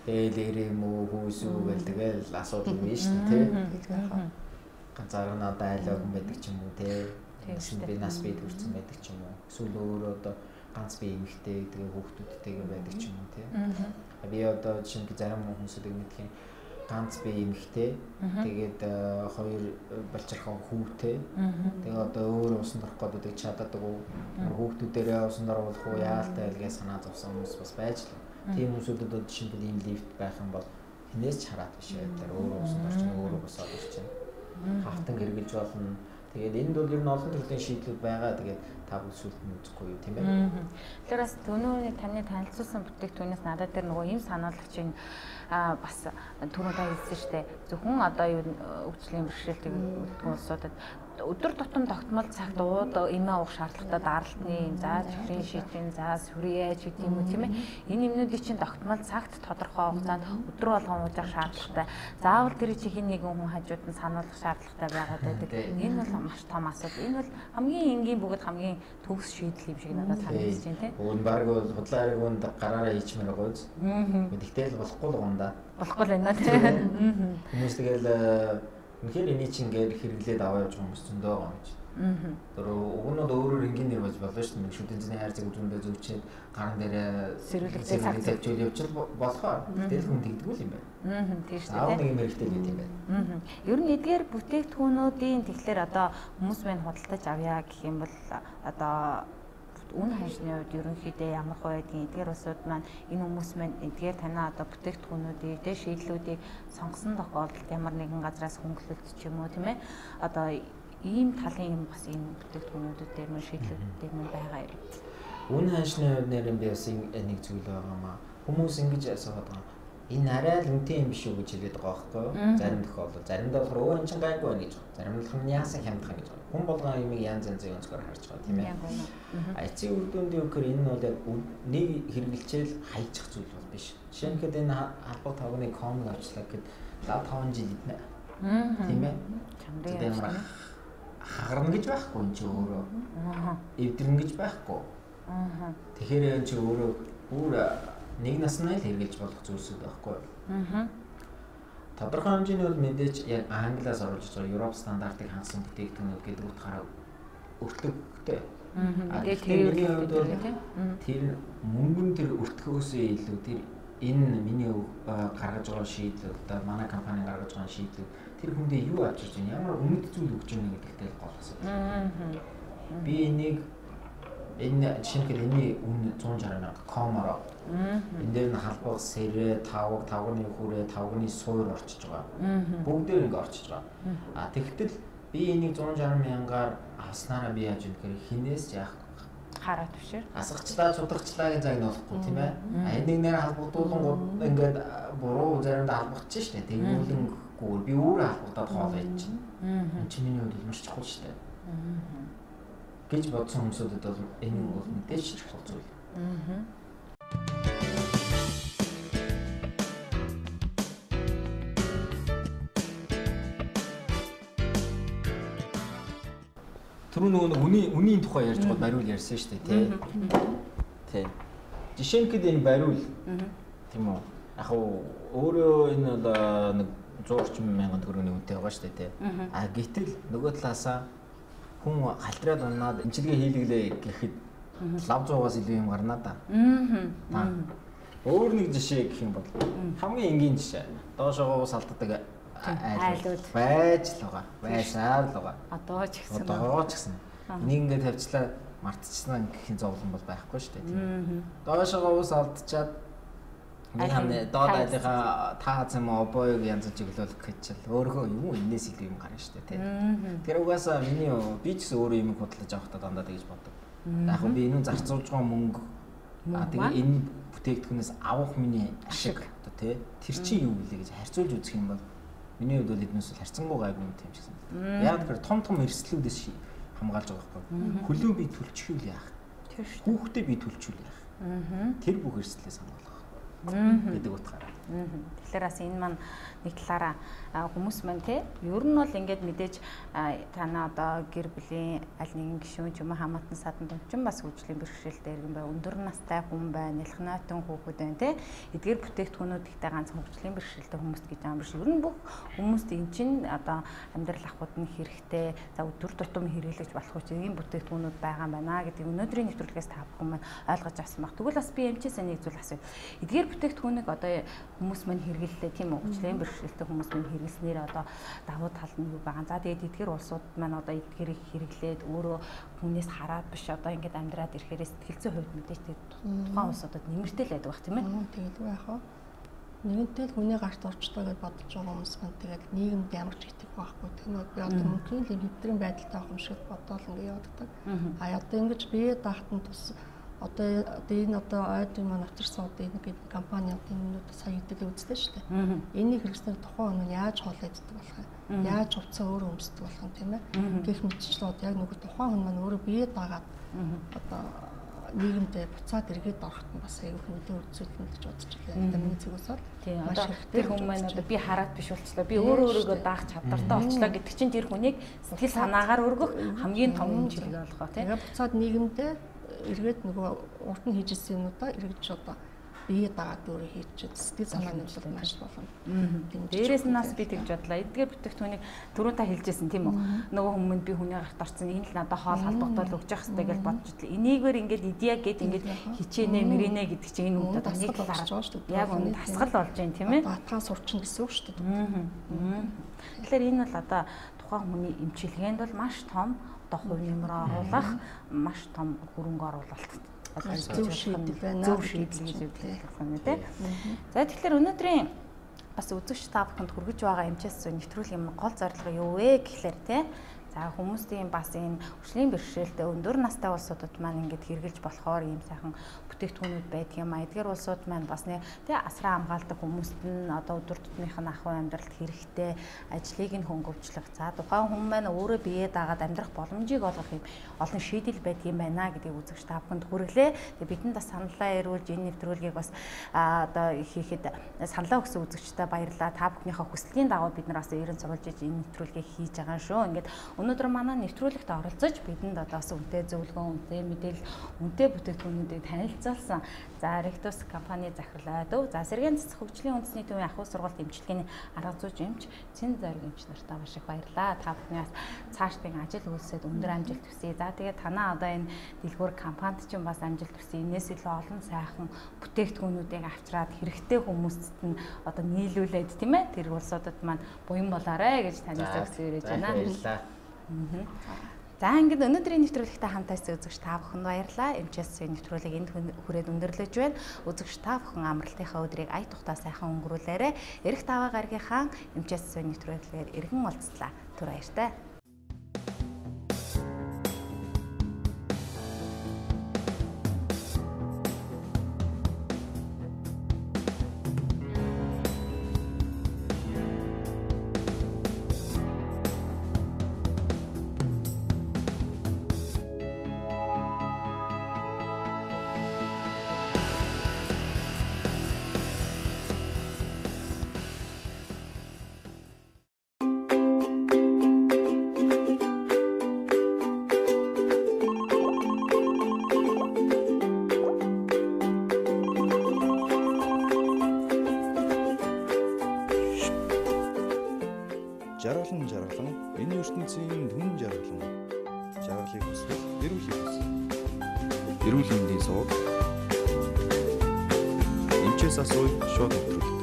Тэгэл эрээ мөө хүүсүү гэл тэгэл асуудал биш шүү дээ тий. Ганцаарнаа дайлаг хүн байдаг ч юм уу тий. Би нас бие төрсэн байдаг ч юм уу. Эсвэл өөрөө одоо ганц бие эмэгтэй тэгээ хүүхдүүдтэйгээ байдаг ч юм уу тий. Би одоо жишээ нь зарим хүмүүсүүдийг мэдэх юм ганц бие эмэгтэй тэгээд хоёр балчирхан хүүтэй тэгээ одоо өөр усанд орох гэдэг чаддаг уу хүүхдүүдээрээ усанд оруулах уу яалтай байлгээ санаа зовсон хүмүүс бас байж л тийм хүмүүсүүдэд одоо жишээлбэл ийм лифт байх юм бол хинээс ч хараад биш байдлаар өөрөө усанд орчин өөрөө босоод ирчин хавтан гэргэлж болно. Тэгээд энд бол ер нь олон төрлийн шийдлүүд байгаа. Тэгээд та бүхэн сүлд нь үзэхгүй юу тийм ээ. Тэгэхээр бас төнөөний таны танилцуулсан бүтээгдэхүүнээс надад тэр нөгөө ийм сануулагчийн бас түрүү та хэлсэн шүү дээ. Зөвхөн одоо юу хөгжлийн бэрхшээлтэй үлдгэн улсуудад Өдөр тутам тогтмол цагт ууд эмээ уух шаардлагатай даралтны юм, за чихрийн шийдвийн, за сүрье ч гэдэг юм уу тийм ээ. Энэ юмнуудыг чинь тогтмол цагт тодорхой хугацаанд өдөр болгон ууж явах шаардлагатай. Заавал тэр чинь хин нэгэн хүн хажууд нь сануулах шаардлагатай байгаад байдаг. Энэ бол маш том асуудал. Энэ бол хамгийн энгийн бөгөөд хамгийн төгс шийдэл юм шиг надад санагдаж байна тийм. Уг нь баг бол худлаа хэрэг үнд гараараа хийчмээр байгаа үз. Тэгтэл болохгүй л юм да. Болохгүй л байна тийм. Хүмүүс тэгэл үнэхээр энийг чинь ингээд хэрэглээд аваа явж байгаа хүмүүс зөндөө байгаа юм чинь. Тэр уг нь бол өөрөөр энгийн нэр болж болно шүү дээ. Шүдэн зэний хайр зэг үзүүндээ зүүчээд гаран дээр сэрүүлэгтэй цаг тавьж явж болохоор. Тэгэл хүн тэгдэггүй юм байна. Тийм шүү дээ. Аав нэг юм хэрэгтэй гэдэг юм байна. Ер нь эдгээр бүтээгдэхүүнүүдийн тэгэхээр одоо хүмүүс мань худалдаж авъя гэх юм бол одоо үн ханшны хувьд ерөнхийдөө ямар хөө байдгийг эдгээр улсууд маань энэ хүмүүс маань эдгээр танаа одоо бүтээгдэхүүнүүдийг тэ шийдлүүдийг сонгосон тохиолдолд ямар нэгэн газраас хөнгөлөлт ч юм уу тийм ээ одоо ийм талын юм бас энэ бүтээгдэхүүнүүдэд дээр мөн шийдлүүд дээр мөн байгаа юм. Үн ханшны хувьд нэр би бас нэг зүйл байгаа маа. Хүмүүс ингэж асууад байгаа. Энэ арай л үнэтэй юм биш үү гэж хэлээд байгаа байхгүй юу? Зарим тохиолдолд заримдаа болохоор өө энэ чинь гайгүй байна гэж байна. Зарим нь болохоор яасан хямдхан гэж байна. Хүн болгон юмыг янз янзын өнцгөр харж байгаа тийм ээ. Эцсийн үр дүнд юу гэхээр энэ нь бол яг нэг хэрэглэчээл хайчих зүйл бол биш. Жишээ нь гэхэд энэ халбаг тавганы комик авчлаа гэхэд 5 жил иднэ. Тийм ээ. Чамрын ямар хагарна гэж байхгүй энэ чинь өөрөө. Эвдэрнэ гэж байхгүй. Тэгэхээр энэ чинь өөрөө бүр нэг наснаа л хэрэгжилж болох зүйлсүүд байхгүй. Тодорхой хэмжээний бол мэдээж яг Англиас оруулж байгаа Европ стандартыг хангасан бүтээгдэхүүнүүд гэдэг утгаараа өртөгтэй. Мэдээж миний хувьд бол тэр мөнгөн тэр өртгөөсөө илүү тэр энэ миний гаргаж байгаа шийдэл одоо манай компани гаргаж байгаа шийдэл тэр хүндээ юу авчирч байна, ямар үнэт зүйл өгч байна гэдэгтэй л гол асуудал. Би энийг энэ жишээлбэл энэний үн 160 мянга коморо. Энэ дээр нь халбаг, сэрэ, тавг, тавгны хүрээ, тавгны суур орчиж байгаа. Бүгдээр ингэ орчиж байгаа. А тэгтэл би энийг 160 мянгаар авснараа би яаж юм гэхээр хинээс яах хараа түвшэр. Асгачлаа, цудагчлаагийн цаг нь болохгүй тийм ээ. А энийг нэр халбагдуулан ингээд буруу заримдаа халбагдчих шнэ. Тэгүүлэнгүүр би өөрөө халбагдаад хоол идчихнэ. Энэ чинь миний хувьд маш чухал шнэ. Гэж бодсон хүмүүсүүдэд бол энэ бол мэдээж чухал зүйл. Түрүү нөгөө нэг үнийн тухай ярьж байгаа бариул ярьсан шүү дээ, тий. Тий. Жишээ нь гэхэд энэ бариул тийм үү? Яг өөрөө энэ бол нэг 100 орчим мянган төгрөгийн үнэтэй байгаа шүү дээ, тий. А гэтэл нөгөө талаасаа хүн халтраад унаад эмчилгээ хийлгэлээ гэхэд лав зуугаас илүү юм гарна да. Өөр нэг жишээ гэх юм бол хамгийн энгийн жишээ. Доошоогоо ус алддаг айлууд байж л байгаа. Байсаар л байгаа. Одоо ч гэсэн. Одоо ч гэсэн. Энийг ингээд тавьчлаа мартчихсан гэхийн зовлон бол байхгүй шүү дээ, тийм. Доошоогоо ус алдчихад нэг хамны доод айлынхаа тааз юм обоёг янз чиглүүлэх гэж л өөрөө юм энэс илүү юм гарна шүү дээ, тийм. Тэр угаасаа миний би ч гэсэн өөрөө юм худалдаж авахдаа дандаа тэгж боддог. Яг би энэ зарцуулж байгаа мөнгө тэгээ энэ бүтээгдэхүүнээс авах миний ашиг одоо тий тэр чинь юу гэлээ гэж харьцуулж үзэх юм бол миний хувьд бол эднээс бол харьцангуй гайгүй юм шиг санагдав. Яг тэр том том эрсдлүүдээс хамгаалж байгаа байхгүй. Хөлөө би түлчихвэл яах? Хүүхдээ би түлчихвэл яах? Тэр бүх эрсдлээс хамгаалах гэдэг утгаараа. Тэгэхээр бас энэ маань нэг талаараа хүмүүс маань те ер нь бол ингээд мэдээж танаа одоо гэр бүлийн аль нэгэн гишүүн ч юм уу хамаатан садан томчин бас хөгжлийн бэрхшээлтэй иргэн бай, өндөр настай хүн бай, нялхнаатан хүүхэд байна те. Эдгээр бүтээгдэхүүнүүд ихтэй ганцхан хөгжлийн бэрхшээлтэй хүмүүст гэж юм биш. Ер нь бүх хүмүүст эн чинь одоо амьдрал ахуйд нь хэрэгтэй, за өдөр тутам хэрэглэж болох үчи ийм бүтээгдэхүүнүүд байгаа юм байна гэдэг өнөөдрийн нэвтрүүлгээс та бүхэн маань ойлгож авсан баг. Тэгвэл бас би эмчээсээ нэг зүйл асууя. Эдгээр бүтээгдэхүүнийг одоо хүмүүс мань хэрэглэлээ тийм үү? Хөгжлийн бэрхшээлтэй хүмүүс мань хэрэглэснээр одоо давуу тал нь юу байгаа. За тэгээд эдгээр улсууд маань одоо эдгээрийг хэрэглээд өөрөө хүнээс хараад биш одоо ингээд амьдраад ирэхээр сэтгэл зүйн хувьд мэдээж тэгээд тухайн улсуудад нэмэртэй л байдаг бах тийм ээ. Тэгээд яах вэ? Нэгэнтээ л хүний гарт орчлоо гэж бодож байгаа хүмүүс маань тэгээд нийгэмд ямар ч итгэх байхгүй. Тэр нь би одоо мөнхийн л хэвтрийн байдалтай байх юм шиг бодоол ингээд явдаг. А одоо ингэж бие даахтан тус Одоо энэ одоо ойд маань авчирсан одоо энэ компани одоо энэ сая хэдэл үзлээ шүү дээ. Энийг хэрэглэснээр тухайн хүн яаж хоол иддэг болох юм? Яаж хувцас өөрөө өмсдөг болох юм тийм ээ? Гэх мэтчлэн яг нөгөө тухайн хүн маань өөрөө бие дагаад одоо нийгэмдээ буцаад эргээд ороход нь бас аюух нөлөө үзүүлнэ гэж бодож байна. Одоо миний зүгээс бол маш хэрэгтэй. Тэр хүн маань одоо би хараад биш болчлоо. Би өөрөө өөрийгөө даах чадвартай болчлоо гэдэг чинь тэр хүнийг сэтгэл санаагаар өргөх хамгийн том хэмжээ болох тийм. Тэгээ буцаад нийгэмдээ эргээд нөгөө урд нь хийж ирсэн юмудаа эргэж одоо бие дагаад өөрөө хийж сэтгэл санааны нөлөө маш болно. Дээрээс нь бас би тэгж бодлоо. Эдгээр бүтээгдэхүүнийг түрүүн та хэлжсэн тийм үү? Нөгөө хүмүүнд би хүний гарт орсон энэ л надад хоол халдвартай л өгч явах хэрэгтэй гэж бодож идлээ. Энийгээр ингээд идея гэд ингээд хичээнэ мэрэнэ гэдэг чинь энэ үгдээ нэг талаар яг үнэ дасгал болж байна тийм ээ. Батгаа сурчин гэсэн үг шүү дээ. Тэгэхээр энэ бол одоо тухайн хүний эмчилгээнд бол маш том одоо хувь нэмэр оруулах маш том хөрөнгө оруулалт зөв шийдэл байна. Зөв шийдэл гэж үзэх юм тий. За тэгэхээр өнөөдрийн бас үзэгч та бүхэнд хүргэж байгаа эмчээс нэвтрүүлгийн гол зорилго юу вэ гэхлээр тий. За хүмүүсийн бас энэ хүчлийн бэрхшээлтэй өндөр настай улсуудад маань ингээд хэрэгжилж болохоор ийм сайхан бүтээгдэхүүнүүд байдаг юм а. Эдгээр улсууд маань бас нэ тий асраа хамгаалдаг хүмүүст нь одоо өдөр тутмынх нь ахуй амьдралд хэрэгтэй ажлыг нь хөнгөвчлөх. За тухайн хүн маань өөрөө бие дагаад амьдрах боломжийг олгох юм олон шийдэл байдаг юм байна гэдгийг үзэгч та бүхэнд хүргэлээ. Тэгээ бидэнд бас саналаа ирүүлж энэ нэвтрүүлгийг бас одоо хийхэд саналаа өгсөн үзэгчдээ баярлалаа. Та бүхнийхээ хүслийн дагуу бид нар бас ерэн сурвалж энэ нэвтрүүлгийг хийж байгаа шүү. Ингээд өнөөдөр манай нэвтрүүлэгт оролцож бидэнд одоо бас үнэтэй зөвлөгөө, үнэтэй мэдээлэл, үнэтэй бүтээгдэхүүнүүдийг танилцуулсан. За Rectus компани захирал Айдав, за Сэргээн цэцэх хөгжлийн үндэсний төвийн ахуй сургалт эмчилгээний арга зүйч эмч Цэн Зориг эмч нартаа маш их баярлалаа. Та бүхний бас цаашдын ажил үйлсэд өндөр амжилт хүсье. За тэгээд танаа одоо энэ дэлгүүр компанид чинь бас амжилт хүсье. Энээс илүү олон сайхан бүтээгдэхүүнүүдийг авчраад хэрэгтэй хүмүүст нь одоо нийлүүлээд тийм ээ тэр улсуудад маань буян болоорой гэж танаас өгсөн ирэж байна. Баярлалаа. За ингээд өнөөдрийн нэвтрүүлэгтэй хамт байсан үзэгч та бүхэнд баярлалаа. Эмчээс нэвтрүүлэг энд хүрээд өндөрлөж байна. Үзэгч та бүхэн амралтынхаа өдрийг ая тухтай сайхан өнгөрүүлээрэй. Ирэх даваа гарагийнхаа эмчээс нэвтрүүлгээр эргэн уулзлаа. Түр баяртай. Жаргалан жаргалан энэ ертөнцийн түн жаргалан жаргалыг хүсвэл эрүүлхийг хүс. Эрүүл мэндийн суваг. Эмчээс асууя шууд нэвтрүүлэг.